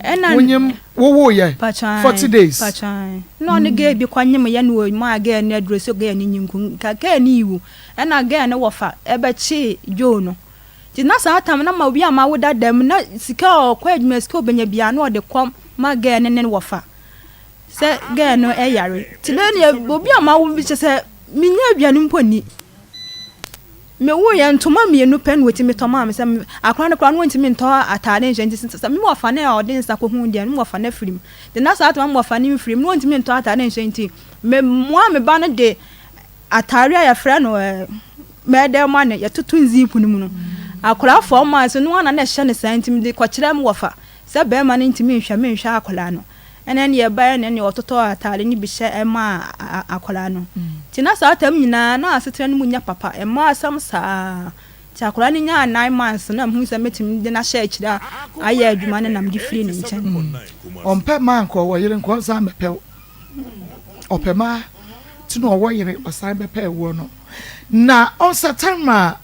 ɛna. Wo nyem wo woo yɛ 40 days. Pakyan ɛna ɔne girl bi kɔ nyem yɛ na ɔmaa girl no aduro sɛ girl no nyi nku nka girl no rewu ɛna girl no wɔfa ɛbɛ kyee Joe no nti na saa tam na ma obi a ma wo dada mu na sika a ɔkɔ adwuma sika ɔbɛnya biara na ɔde kɔ ma girl no ne wɔfa sɛ girl no ɛyare nti bɛyɛ deɛ obi a ma wo bi kyɛ sɛ menya aduane mpo nni. Mewuiɛ, ntoma mmienu pɛ na wɔtumi tɔ maa me sɛ akwadaa no koraa no wɔntumi ntɔ ataade nhyɛ nti sɛ me wɔfa no a ɔde nsa kɔhu deɛ no me wɔfa no afiri mu de na saa atoma me wɔfa no mfiri mu na wɔntumi ntɔ ataade nhyɛ nti me mmoa me ba no de ataade a yɛfrɛ no ɛɛ mɛɛdɛ ma no yɛtoto nzipu no mu no akwadaa fɔm maa so no ana na ɛhyɛ no saa nti mede kɔkyerɛ me wɔfa sɛ bɛrima no ntumi nhwɛ me nhwɛ akwadaa no. Ɛna ɛne ɛbaeɛ na ɛne ɔtotɔɔ ataade no bi hyɛ maa akwadaa no. Nti na saa tam nyinaa na asetena no mu nyɛ papa, ɛmaa asɛm saa. Nti akwadaa no nyaa 9 months na mehuu sɛ mɛtumi de no ahyɛ akyire a ayɛ adwuma no na mede firii ne nkyɛn. Ɔmpɛ mmaa nka ɔwɔ yere nka ɔnsan mmɛpɛ wo. Ɔpɛ mmaa nti na ɔwɔ yere ɔsan bɛpɛɛ woɔ no. Na ɔnsa time a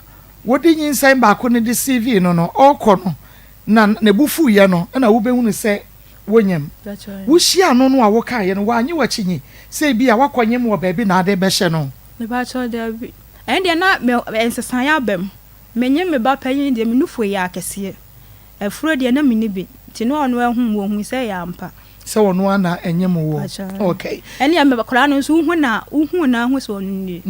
wɔde nyinsɛn baako no de CV no no ɔrekɔ no na ne bo fuiɛ no na wobɛhunu sɛ wonyem. Wohyiaa no no a wokaeɛ no, wannye wo akyinnye sɛ ebia woakɔnyem wɔ baabi na ade rebɛhyɛ no? Mepakyɛw, dabi. Ɛno deɛ na me nsesaeɛ aba mu. Menye me ba panyin deɛ, me nufoɔ yɛ akɛseɛ. Afuro deɛ, na menni bi. Nti na ɔno ahu me, ɔhui sɛ ɛyɛ ampa. Sɛ ɔno ara na ɛnyem woɔ? Mepakyɛw. Okay. Ɛnneɛ me akwadaa no nso, wohu no a, wohu no ara hu sɛ ɔno nie.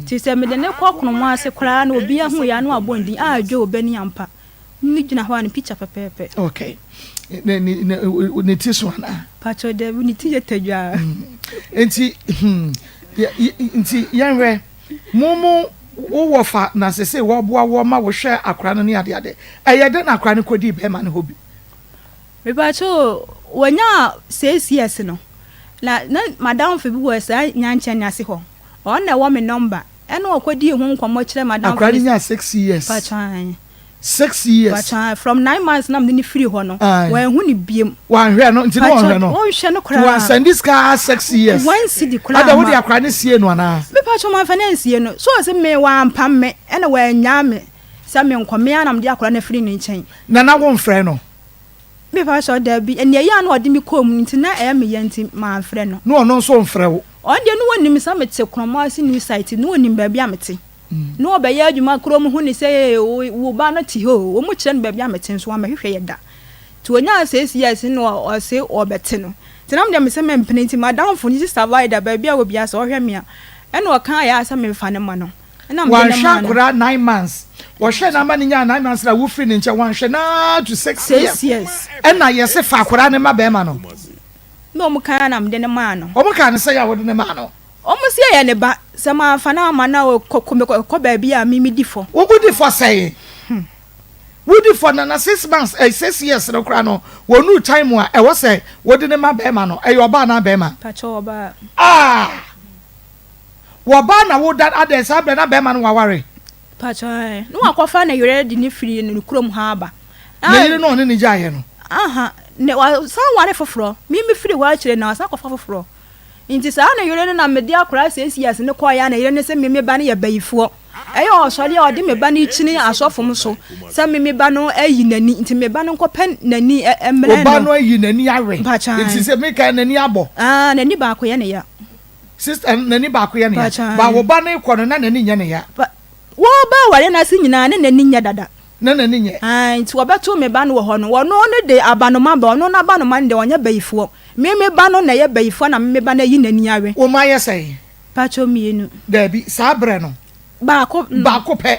Nti sɛ mede no kɔ Kromo ase koraa na obiara hu yɛ a, na wabɔ ne din, ah Joe, wo ba ni ampa. Ne gyina hɔ a ne picture pɛpɛɛpɛ. Okay. Ne ne ne ne ti so ana? Pacho dabi ne ti yɛ tadwaa. Nti hmm nti yɛnhwɛ mo mo wo wɔfa na sese wɔboa wɔ ma wohwɛ akora no ne ade ade. Ɛyɛ dɛn na akora no kɔdii bɛrima no hɔ bi? Mepacho wɔnya 6 years no na na madamfo bi wɔ saa nyankyɛn ase hɔ. Ɔno na ɛwɔ me number. Ɛna ɔkɔdii ho nkɔmmɔ kyerɛ madamfo. Akora no nyaa 6 years. Pacho ae. 6 years. Pacho from 9 months na mede no firi hɔ no. Wanhu no biem. Wanhwɛ no nti na wɔnhwɛ no. Wɔnhwɛ no koraa. Wansɛnde sika 6 years. One cedi koraa. Ada wode akora no sie no anaa? Me pacho manfa no ansie no. So ɔse me wampam me ɛna wannyaa me sɛ menkɔ. Me ara na mede akora no afiri ne nkyɛn. Na na womfrɛ no? Me pacho dabi. Nea ɛyɛ a na ɔde me kɔɔ mu no nti na ɛyɛ me ya nti manfrɛ no. Na ɔno nso mfrɛ wo? Ɔno deɛ na ɔnim sɛ mete Krɔmɔase new site na ɔnim baabi a mete. Na ɔbɛyɛ adwuma kurom hu ne sɛ ee wo ba no te hɔ o, wɔn kyerɛ no baabi a mete nso wammɛhwehwɛ yɛ da. Nti ɔnyaa 6 years no na ɔse ɔbɛte no. Nti na medeɛ mese mempene nti madamfo no sister Vida baabi a ɔwɔ biara sɛ ɔhwɛ me a ɛna ɔkaeɛ a sɛ memfa no ma no. Ɛna mede no Wanhwɛ maa no. akwadaa 9 months, wɔhwɛɛ no ama no nyaa 9 months na wofiri ne nkyɛn, wanhwɛ no ara to 6 years 6 years. ɛna yɛse fa akwadaa no ma bɛrima no. Na wɔn kaeɛ a na mede no maa no. Wɔn kaa no sɛn a wode no maa no? Wɔn se ɛyɛ ne ba, sɛ manfa no amma no a ɔkɔ kɔ baabi a me medi fɔ. Wo wodi fɔ sɛn? Wodi fɔ na na 6 months eh 6 years no koraa no wɔnuru time a ɛwɔ sɛ wode no ma bɛrima no, ɛyɛ ɔbaa anaa bɛrima? Pakyɛw ɔbaa. Ah! Wɔbaa na woda adɛn saa berɛ na bɛrima no waware? Pakyɛw ɛɛ, na wakɔfa ne yere de no firi ne kurom ha aba. Ne yere no ɔne no gyaeɛ no? Aha, ne wasan ware foforɔ, me mefiri hɔ akyire no wasan akɔfa foforɔ. Nti saa ne yere no na mede akwadaa siesie ase no kɔeɛ a ne yere no se me me ba no yɛ bayifoɔ. Ɛyɛ ɔsɔre a ɔde me ba no kyini asɔfo m so sɛ me me ba no ayi n'ani nti me ba no nkɔpɛ n'ani mmrɛ no. Wo ba no ayi n'ani awe nti sɛ meka n'ani abɔ. Ah n'ani baako yɛ ne ya. Sister n'ani baako yɛ ne ya. Ba wo ba no rekɔ no na n'ani nyɛ ne ya. Wɔba awareɛ no ase nyinaa ne n'ani nyɛ dada. Na n'ani nyɛ. Ae nti wɔbɛto me ba no wɔ hɔ no ɔno no de abanoma ba ɔno n'abanoma no deɛ ɔnyɛ bayifoɔ. Me me ba no na ɛyɛ bayifoɔ na me me ba no ayi n'ani awe. Wo mma yɛ sɛn? Pakyɛw mienu. Daabi, saa berɛ no. Baako no. Baako pɛ.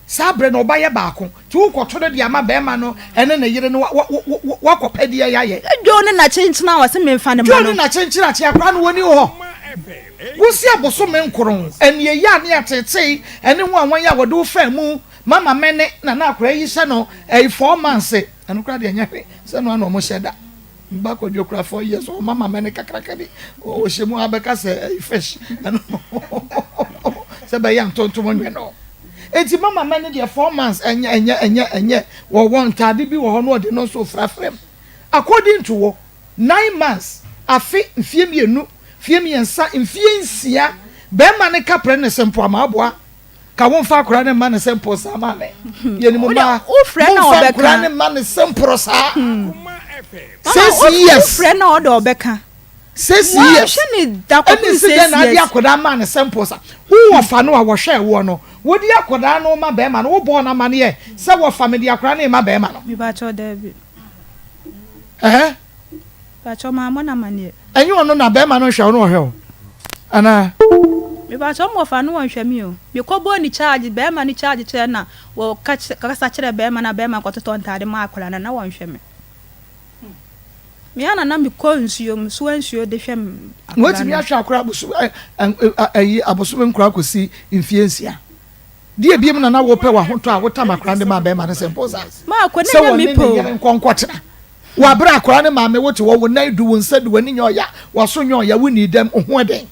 Saa berɛ no ɔba yɛ baako. Nti wokɔto no de ama barima no ne ne yere no woakɔpɛ deɛ yɛayɛ. Dwo ne na kyenkyen a ɔse memfa no ma no. Dwo ne na kyenkyen akye akora no wɔni hɔ. Wosi abosome nkron, aniɛyaa ne ateetee ɛne ho a wɔn yɛ a wɔde wo faa mu mama mɛne na na akwadaa yi hyɛ no ɛyi four months ɛno koraa deɛ ɛnyɛ hwee sɛ no ano ɔmo hyɛ da mba kɔdwo kora 4 years ɔmo mama mɛne kakraka bi ɔhyɛ mu abɛka sɛ ɛyi fish ɛno sɛ bɛyɛ ntontom nwe no eti mama mɛne deɛ 4 months ɛnyɛ ɛnyɛ ɛnyɛ ɛnyɛ wɔwɔ ntaade bi wɔ hɔ no ɔde no nso frafra mu. According to wɔ 9 months, afe, mfie 2, mfie 3, mfie 6, bɛrima ne kaprɛ ne sɛ mpo ama aboa ka wo nfa akora ne mma ne sɛ mpo saa maame yɛnimu mmaa Wofrɛ na momfa ɔbɛka. nkora ne mma ne sɛ mporo saa 6 years. Wofrɛ na ɔde ɔbɛka. 6 years. Wɔnhwɛ ne da ɛne kɔpem si six dɛ na ade years. akwadaa maa ne sɛ mpo sa wowɔ fa no a wɔhwɛ woɔ no wodi akwadaa no ma bɛrima no wobɔɔ no amaneɛ sɛ wɔfa me de akwadaa no ma bɛrima no? Mepakyɛw, daabi. Ɛhɛ. Pakyɛw, mammɔ no amanneɛ. Ɛnyɛ ɔno na bɛrima no nhwɛ wo no ɔhwɛ wo anaa? Mepakyɛw, mmɔfa no wɔnhwɛ me o. Mekɔbɔɔ ne charge, bɛrima no charge kyerɛ na wɔka kasa kyerɛ bɛrima na bɛrima kɔtotɔ ntaade ma akwadaa no na wɔnhwɛ me. Me ana na mekɔ nsuo mu soa nsuo de hwɛ m Na akwadaa watumi no. Ahwɛ akora abosom ɛyi abosome nkora akɔsi mfie 6 deɛ ebiem na na wopɛ w'ahotɔ a wotam akora de ma bɛrima no sɛ mpo saa Maakɔ ne sɛ nyɛ wɔne me ne pɛ o. yere nkɔnkɔtena wabere akora ne maame wote hɔ wo nan du wo nsa du w'ani nyɛ ɔya w'aso nyɛ ɔya wo ni dɛm ho ɛdɛn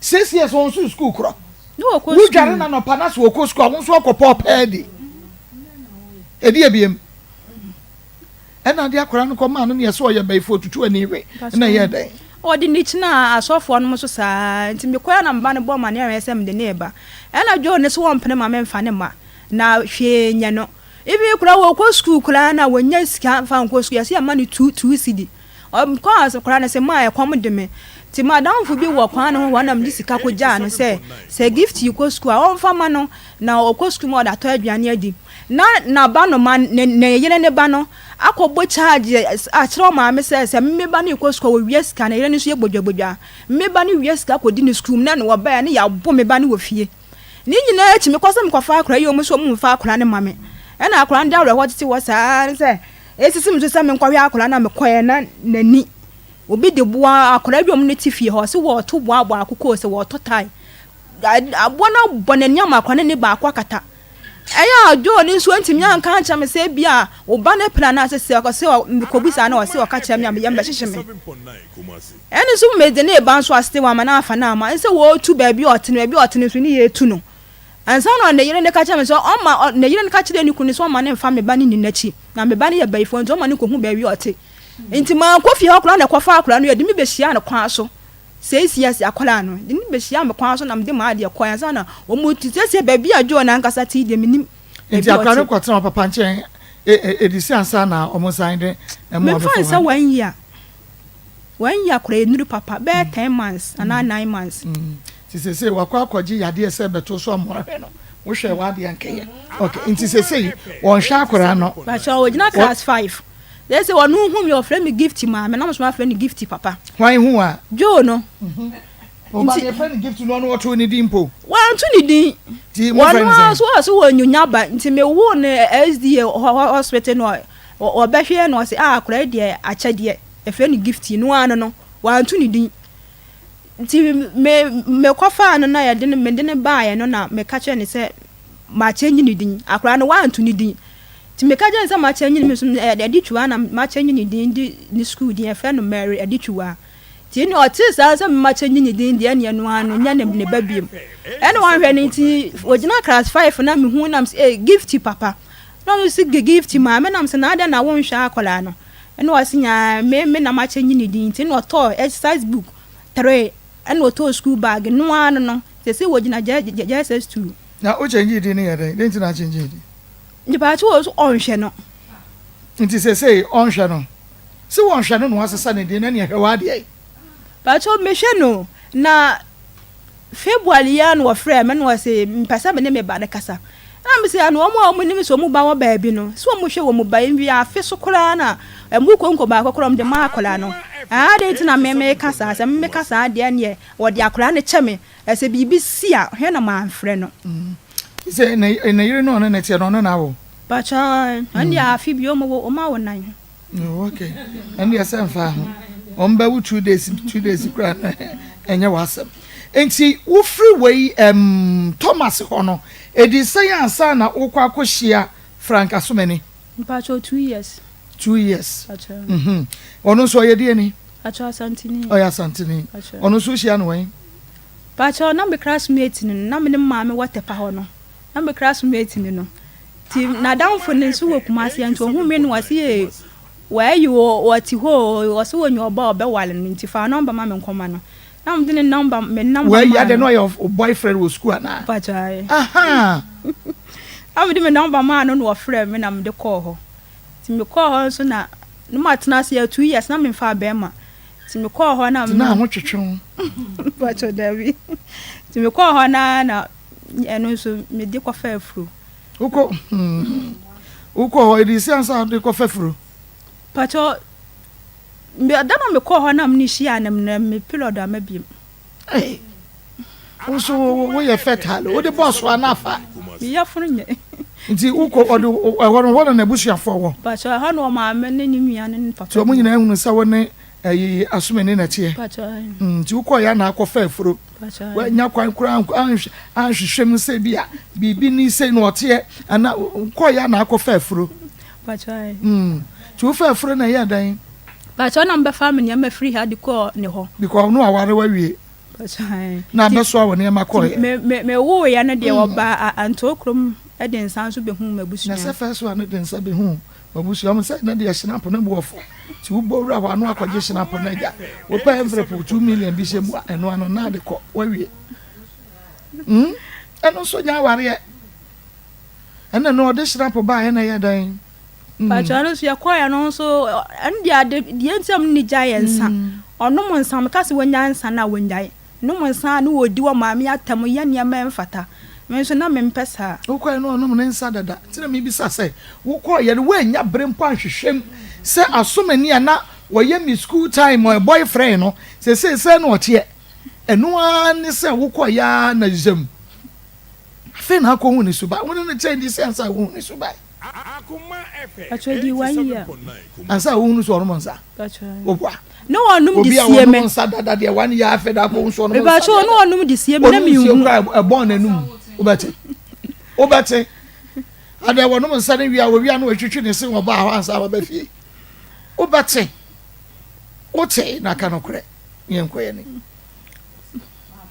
6 years wɔn nso sukuu korɔ. Ne wɔkɔ wodware sukuu. Na nɔpa na so wɔkɔ sukuu a wɔn nso akɔpɔ ɔpɛɛ di ɛdi ebiem ɛna ade akora no kɔ maa no neɛ sɛ ɔyɛ bɛyifoɔ tutu ani we ɛna ɛyɛ dɛn? Ɔde ne kyina asɔfoɔ no so saa nti mekɔɛ na mba no bɔ ma ne ayɛ sɛ mede ne ba ɛna dwo ne so wɔmpene ma memfa ne ma na hwee nyɛ no. Ebi koraa wɔkɔ sukuu koraa na wɔnya sika mfa nkɔ sukuu yɛsɛ yɛma no 2 2 cedi. Ɔkɔ koraa no sɛ maa ɛkɔm de me nti madamfo bi wɔ kwan no ho hɔ na mede sika kɔgyaa no sɛ Gift yi kɔ sukuu a ɔmfa ma no na ɔkɔ sukuu ma ɔde atɔ aduane adi na n'aba no ma ne yere ne ba no akɔbɔ charge akyerɛ maame sɛ me ba no kɔ sukuu a wɔwia sika na yere no nso yɛ bodwabodwa me ba no wia sika kɔdi ne sukuu mu na ne wɔbaeɛ ne yɛabo me ba no wɔ fie. Ne nyinaa akyi mekɔ sɛ mekɔfa akora yi ɔmo nso ɔmo mfa akora no ma me ɛna akora no de awerɛhoɔ tete hɔ saa ne sɛ esisi me so sɛ menkɔhwɛ akora no a mekɔɛ na n'ani obi de boa akora bi a ɔmo ne te fie hɔ sɛ wɔɔto boaboa akokɔ sɛ wɔɔtɔ tae aboa no abɔ n'ani ama akora no ne baako akata. Ɛyɛ a dwo ne nso ntumi anka ankyerɛ me sɛ bi a wo ba no pira no ase sɛ ɔsɛ mekɔbisa na ɔsɛ ɔka kyerɛ me a meyɛ mbɛhyehyɛ me ɛne nso mede ne ba nso asete wɔn ama no afa no ama nsɛ wɔretu baabi a ɔte no baabi a ɔte no nso ne yɛtu no ansa na ne yere ne ka kyerɛ me sɛ ɔma ne yere ne ka kyerɛ ne kunu sɛ ɔma ne mfa me ba ne ni n'akyi na me ba no yɛ bayifoɔ nti ɔma ne kɔhu baabi a ɔte nti mankɔ fie hɔ koraa na ɛkɔfa akwaraa no yɛde me bɛhyia no kwan so 6 years akwaraa no de me bɛhyia me kwan so na mede maa adeɛ kɔ ansa na wɔn ti siesie baabi a dwo n'ankasa ti deɛ menim. Nti akwaraa no kɔtena papa nkyɛn ɛdi si ansa na ɔmo san de ɛmo abɛfo? Memfa nsɛ 1 year, 1 year koraa enuru papa bɛyɛ 10 months anaa 9 months. Nti sese wakɔ akɔgye yadeɛ sɛ bɛto so amoa hwɛ no wohwɛ w'adeɛ nkɛyɛ ok nti sese wɔnhwɛ akwaraa no. Bàtɛ ɔgyina class 5 yɛ sɛ ɔno hu mi ɔfrɛ mi Gift maame nam so afrɛ no Gift papa. Hwan hu a? Joe no. Ɔba ne yɛfrɛ no Gift no ɔno ɔto ne din mpo? Wanto ne din. Ti mo fɛ ne sɛn? Wɔn so ɔso wɔ nyonya ba nti me wo no SDA hospital no ɔbɛhwɛ no ɔsɛ ah akwaraa deɛ akyɛdeɛ yɛfrɛ no Gift no ano no wanto ne din nti me mekɔfaa no na yɛde no mede no baeɛ no na meka kyerɛ ne sɛ makyɛnyi ne din. Akwaraa no wanto ne din nti meka kyerɛ ne sɛ makyɛnyi ne me so Adutwuma na makyɛnyi ne din de ne sukuu din yɛfrɛ no Mary Adutwuma nti ne ɔte saa sɛ makyɛnyi ne din deɛ neɛ no ano nyɛ ne ba biom ɛna wɔnhwɛ no nti ogyina class 5 na mehu nam sɛ eh Gift papa na ɔno sɛ Gift maame nam sɛ na adɛn na wonhwɛ akwaraa no ɛna ɔse nyaa me na makyɛnyi ne din nti na ɔtɔɔ exercise book three ɛna ɔtɔɔ school bag no ano no sɛ wɔgyina JSS 2. Na o kyɛnji din no yɛ dɛn den ti na akyɛnji din? Nipa akyi wɔ so ɔnhwɛ no. Nti sesei ɔnhwɛ no si wɔnhwɛ no na wasesa ne din na nea hwɛ w'adeɛ yi. Bàtò mehwɛ no na February yi a na wɔfrɛ me na wɔsɛ mpɛ sɛ me ne me ba no kasa ɛna me sɛ ano wɔn a wɔn nim sɛ wɔn ba wɔ baabi no sɛ wɔn hwɛ wɔn ba yi nwi afe so koraa na ɛmu konko baako koraa wɔn de ma akwadaa no ade ti na me me ka saa sɛ me ka saa deɛ neɛ wɔde akwadaa no kyɛ me ɛsɛ biribi si a hwɛ na maa nfrɛ no. Sɛ ne yere no ɔne ne teɛ no ɔne na awo? Bàtò ɛn deɛ afe bi wɔn wɔ wɔn awo nan. Oh, okay, ɛn deɛ sɛ nfa ho wɔn bɛ wo 2 days 2 days kura no. Ɛnyɛ w'asɛm. Nti wofiri wei ɛmm Thomas hɔ no, ɛdii sɛn ansa na wokɔ akɔhyia Frank Asomani? Mpakyɛw, 2 years. 2 years. Mpakyɛw. Ɔno nso ɔyɛ deɛ ni? Mpakyɛw, Asanteni. Ɔyɛ Asanteni. Mpakyɛw. Ɔno nso wohyia no wɛn? Mpakyɛw, na me classmate no, na me ne maame wɔ Tepa hɔ no. Na me classmate no. Nti n'adamfo no nso wɔ Kumasi nti ohun mi no ɔsi yɛ wɔayi wɔ wɔte hɔ o, ɔsi wɔnya ɔba a ɔbɛwale no nti fa number ma me nkɔma no. Na mo de ne number me number Wɔayi maa adɛ no. na ɔyɛ wo boyfriend wɔ sukuu anaa? Mpakyɛw ayi. Aha. Na mo de me number maa no na ɔfrɛ me na mo de kɔɔ hɔ. Nti me kɔɔ hɔ nso na na ma tena ase yɛ 2 years na me nfa bɛrima. Nti me kɔɔ hɔ na Nti na ho twetwe wo. Mpakyɛw, dabi. Nti me kɔɔ hɔ na ɛno nso me de kɔfa afuro. Wokɔ hɔ ɛdi sɛ ansa de kɔfa furo. Mpakyɛw, me da na me kɔɔ hɔ na me ne hyia na me na me period ama biem. Hey. Wo nso woyɛ fertile wode bɔɔ so ana afa. Me yafunu nyɛ. Nti wokɔ ɔde ɛhɔ no hɔ na n'abusuafoɔ wɔ. Mpakyɛw, ɛhɔ na ɔmaame ne ne nua ne ne papa. Nti ɔmo nyinaa hunu sɛ wo ne ɛyi Asomani na ɛteɛ. Mpakyɛw. Nti wokɔɔ yɛ ana akɔfa afuro. Mpakyɛw. Wanya kwan koraa anhwehwɛ mu sɛ bi a biribi ni sei na ɔteɛ ana wokɔɔ yɛ ana akɔfa afuro. Mpakyɛw. Nti wofa afuro na ɛyɛ dɛn? Mpakyɛw, na mbɛfa me nneɛma firi ha de kɔɔ ne hɔ. Because ɔno aware wawie. Mpakyɛw. Na abɛsoa wɔ nneɛma kɔɔ yɛ. Me wo yɛ no deɛ ɔba Antoo kurom de nsa nso bɛhu m'abusua. Na sɛ first one no de nsa bɛhu m'abusua mo sɛ na deɛ hyinapo no bu ɔfo. Nti wobɔ wura hɔ ano akɔgye hyinapo no agya. Wopɛ envelope 2 million bi hyɛ mu a ɛno ano na ade kɔ wawie. Ɛno nso nyɛ awareɛ. Ɛna no ɔde hyinapo baa ɛna ɛyɛ dɛn? Mpakyɛw, ɛno nso yɛkɔɛ no nso ɛno deɛ ade deɛ nti a mo ne gya yɛ nsa. Ɔnom nsa, meka sɛ wɔnya nsa na wɔnyae. Nom nsa na wɔdi wɔ maame atam yɛ nneɛma ɛmfata. Me nso na mempɛ saa. Wokɔɛ no ɔnom ne nsa dada. Nti na mebisa sɛ wokɔɔ yɛ no woannya bere mpo anhwehwɛ mu sɛ Asomani a na wɔyɛ me school time boyfriend no seesei sɛn na ɔteɛ. Ɛno ara ne sɛ wokɔɔ yɛ ara na zam. Afei na akɔhu ne suban. Wo ne no kyɛn di sɛ ansa a wohu ne suban. Mpakyɛw, di one year. Ansa a wohunu sɛ ɔnom nsa. Mpakyɛw. Woboa. Ne wɔnom de Obi a sie me. wɔnom nsa dada deɛ one year afei na akɔhu sɛ ɔnom nsa Mpakyɛw, ne wɔnom de sie me na Ɔnom mi nsuo nhu. koraa ɛbɔn n'anum. Wobɛte. Wobɛte. Adeɛ wɔnom nsa no wie a wɔwia no wɔatwitwi ne se wɔ baa hɔ ansa wɔbɛ fie. Wobɛte. Wote na ka nokorɛ. Yɛnkɔ yɛn anim.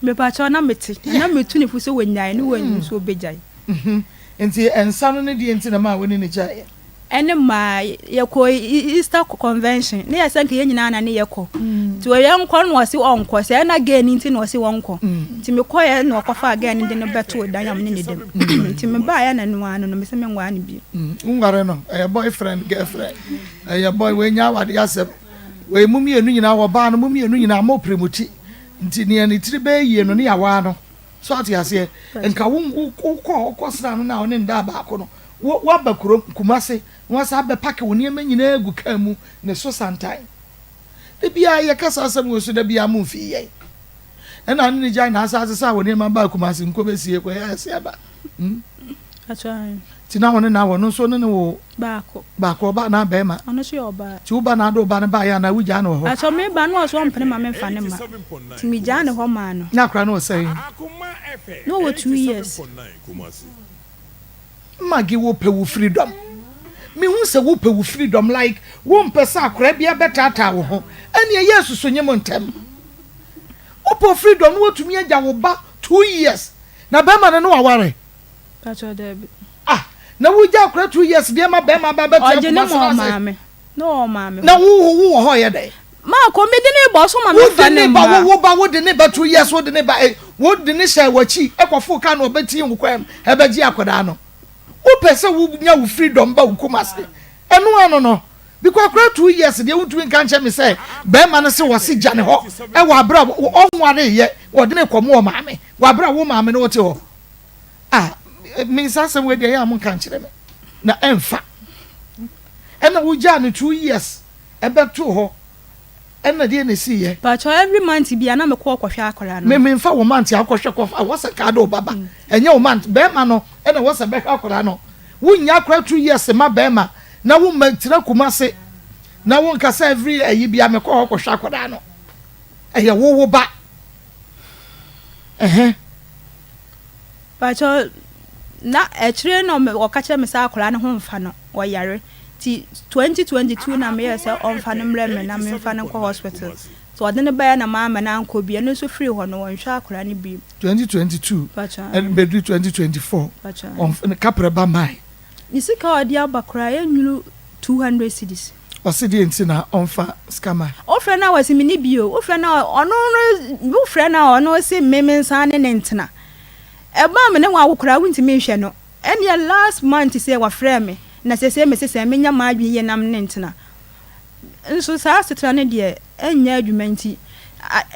Mepakyɛw, na mete. Na metu ne fo sɛ wɔnyae ne wɔn nso wɔbɛgyae. Nti nsa no ne deɛ nti na maa wo ne no gyaeɛ? Ɛne maa yɛkɔ Easter convention ne yɛ sɛ nka yɛn nyinaa na ne yɛkɔ. Nti yɛnkɔ no ɔse ɔnkɔ sɛ ɛna gɛɛ no nti na ɔse ɔnkɔ. Nti mekɔɛ na ɔkɔfaa gɛɛ no de no bɛtoo dan a me ne ne dam. Nti mebaeɛ na ɛno ara no no mese menware no bio. Wonware no? Ɛyɛ boyfriend girlfriend ɛyɛ boy wei nyɛ awadeɛ asɛm wei mo mmienu nyinaa wɔbaa no mo mmienu nyinaa mo pere mo ti nti nea ne tiri bɛyɛ yie no ne yɛawaa no. So ate aseɛ? Nka wo wokɔ wokɔ sra no na wo ne no da baako no, wo woaba kurom Kumase na wasan abɛpake wo nneɛma nyinaa agu kaa mu ne so santan. Da biara yɛka saa asɛm wei so da biara mo mfii yɛn. Ɛna ne ne gyae na asan asesa wo nneɛma baa Kumase nkɔ bɛsie kɔyɛ ase aba. Hmm? Nti na wo ne na wɔ no nso ne ne wo Baako. Baako, ɔbaa anaa bɛɛma? Ɔno nso yɛ ɔbaa. Nti wo ba na ade wo ba no baeɛ anaa wo gyaa no wɔ hɔ? Pakyɛw me ba no ɔse ɔmpene ma me nfa no mma nti me gyaa no hɔ maa no. Na akora no wɔ sɛn? Na ɔwɔ 2 years. Maggie wo pɛ wo freedom me hu sɛ wo pɛ wo freedom like wo mpɛ sɛ akora bia bɛ taataa wo ho ɛneɛ yɛ susu nye mo ntɛm wo pɛ freedom na watumi agya wo ba 2 years na bɛɛma no ne waware. Pakyɛw dabi. Ah na wo gya akora 2 years deɛ ma bɛɛma aba abɛtena Ɔgye ne Kumasi ma no ase. ɔmaame. Na ɔwɔ maame Na hɔ. wo wo wɔ hɔ yɛ dɛn? Maako me de ne ba ɔso ma me Wo fa de ne ne ba mma. wo wo ba wo de ne ba 2 years wo de ne ba eh wo de ne hyɛ w'akyi ɛkɔ fo kaa na ɔbɛti wo kwan mu ɛbɛgye akwadaa no. Wo pɛ sɛ wo nya wo freedom ba wo Kumasi ɛno ano no because akora 2 years deɛ wontumi nka nkyɛ me sɛ bɛɛma no se wɔse gya ne hɔ ɛwɔ abere a ɔnware yɛ wɔde ne kɔmo wɔ maame wɔ abere a wo maame no wote hɔ. Ah, me saa asɛm wei deɛ ɛyɛ a monka nkyerɛ me na ɛmfa. Ɛna wogyaa no 2 years ɛbɛtoo hɔ ɛna deɛ na ɛsiiɛ. Pakyɛw every month bia na mekɔ kɔhwɛ akwadaa no. Me memfa wo month akɔhwɛ kɔfa wɔ sɛ kaa de wo ba ba ɛnyɛ wo month bɛrima no ɛna wɔ sɛ bɛhwɛ akwadaa no. Wonnya akwadaa 2 years ma bɛrima na wo ma tena Kumase na wo nka sɛ every ayi bia mekɔ hɔ kɔhwɛ akwadaa no. Ɛyɛ wo wo ba. Ɛhɛn. Pakyɛ na akyire na ɔka kyerɛ me sɛ akwadaa no ho mfa no, ɔyare. Nti 2022 na meyɛɛ sɛ ɔmfa no mmrɛ me na memfa no nkɔ hospital. Nti ɔde no baeɛ na mamma no ankɔ bi. Ɛno nso firi hɔ no wɔnhwɛ akwadaa no bio. 2022 ɛbɛduru 2024 ɔmf kaprɛ ba mae. Ne sika a ɔde aba koraa ɛnnuru 200 cedis. Ɔse deɛ nti na ɔmfa sika ma. Wofrɛ no a ɔse menni bi o, wofrɛ no a ɔno no wofrɛ no a ɔno se me mensan ne no ntena. Ɛba a me ne wo awo koraa wontumi nhwɛ no. Ɛnneɛ last month sɛ wafrɛ me na sesei mese sɛ menya m'adwene yie na me ne no ntena. Nso saa asetena no deɛ ɛnyɛ adwuma nti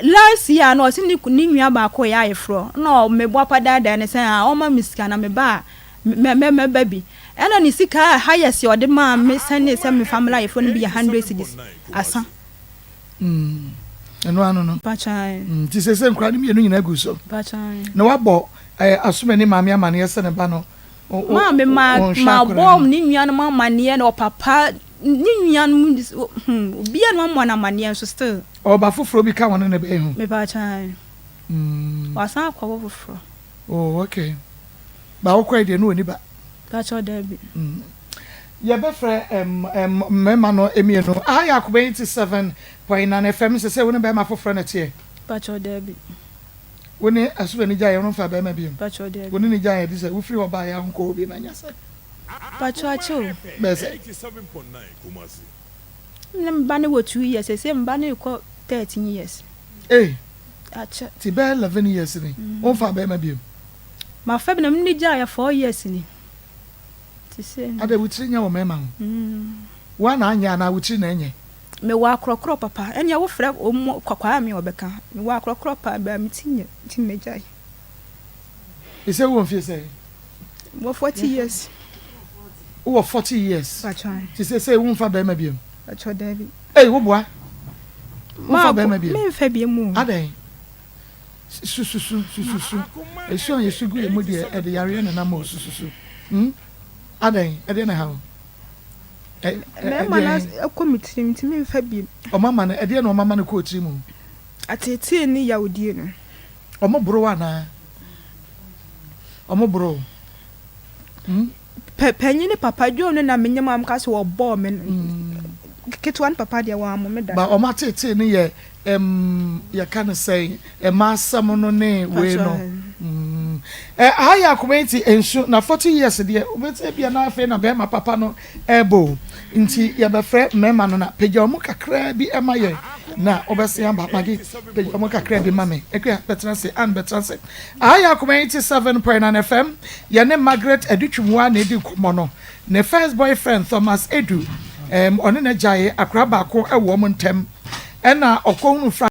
last year no ɔse ne ne nua baako reyɛ ayeforɔ na meboapa daadaa no sɛ ɔmma me sika na meba a mɛba bi. Ɛna ne sika a highest a ɔde maa me sɛnee sɛ memfa mmra ayeforɔ no bi yɛ hundred cedis. Asa. Mm, ɛno ano no. Mpakyɛw. Mm, nti sese nkora no mmienu nyinaa gu so. Mpakyɛw. Na wabɔ eh, Asomani maame amaneɛ sɛ ne ba no Maame ma ɔnhwɛ akora mabɔ no. ne nuanom amaneɛ na ɔpapa ne nuanom hmm obiara na wamɔ no amaneɛ nso still. Ɔba foforɔ bi ka wɔne ne bɛn ho? Mepakyɛw. Mm. Wasan akɔwo foforɔ. Oh, okay. Ba wokɔe deɛ na ɔnni ba. Pakyɛw dabi. Mm. Yɛbɛfrɛ mmarima no mmienu. Aha yɛ Akoba 87.9 FM. Sɛ sɛ wo ne barima foforɔ na ɛteɛ. Pakyɛw dabi. Wo ne Asubani gyaeɛ wo mfa barima biom. Pakyɛw dabi. Wo ne ne gyaeɛ de sɛ wofiri hɔ baeɛ a wonkɔ hɔ biom anya sɛ. Pakyɛw akyɛ o. Bɛyɛ sɛ. Me ne me ba no wɔ 2 years sɛsɛ me ba no rekɔ 13 years. Ei. Akyɛ. Ti bɛyɛ 11 years ni. Womfa barima biom. Mafa bi na me ne no gyaeɛ 4 years ni. Te sɛ. Adɛn wo tiri nyɛ wɔ mmarima ho? Wo ara na anyɛ anaa wo tiri na ɛnyɛ? Mewɔ akorɔkorɔ papa. Ɛnneɛ wo frɛ wɔn kwakwaa me a wɔbɛka. Mewɔ akorɔkorɔ paa but me ti nyɛ nti magyae. Ɛsɛ wowɔ mfie sɛn? Mewɔ 40 years. Wowɔ 40 years? Pakyɛ. Te sɛ sɛ womfa bɛrima biom? Pakyɛ daabi. Ei woboa? Womfa bɛrima biom? Memfa biom o. Adɛn? Sususu, sususu. Esu a yɛsu gu yɛn mu deɛ, ɛde yareɛ na ɛnam o, sususu. Hmm? Adɛn? Ɛdeɛn na ɛha wo? Ɛ, ɛ, Mmarima no ɛdeɛn? kɔ me tirim nti memfa bio. Wɔama no, ɛdeɛn na wɔama no kɔ wo tiri mu? Ateetee ne yawdie no. Wɔboro wo anaa? Wɔboro wo? Hmm? Pɛ panyin ne papa Joe no na menyim a wɔka sɛ wɔbɔɔ me no. Ketewa ne papa deɛ wɔammɔ me da. Ba wɔn ateetee no yɛ ɛmm yɛka no sɛn ɛma asɛm no ne wei no. Mm. Ɛ aha yɛ akoma yi nti nsu na 40 years deɛ wobɛti ebia na afei na bɛrima papa no ɛɛbɔ o. Nti yɛbɛfrɛ mmarima no na pagya wɔn kakraa bi ɛma yɛn na wɔbɛsen aba. Maggie pagya wɔn kakraa bi ma me. Akua bɛtena ase, Ann bɛtena ase. Aha yɛ Akoma 87.9 FM, yɛne Margaret Adutwumwaa na edi nkɔmmɔ no. Ne first boyfriend Thomas Edu, ɛɛm, ɔne no agyae, akwadaa baako wɔ wɔn ntam. Ɛna ɔkɔhunuu Frank.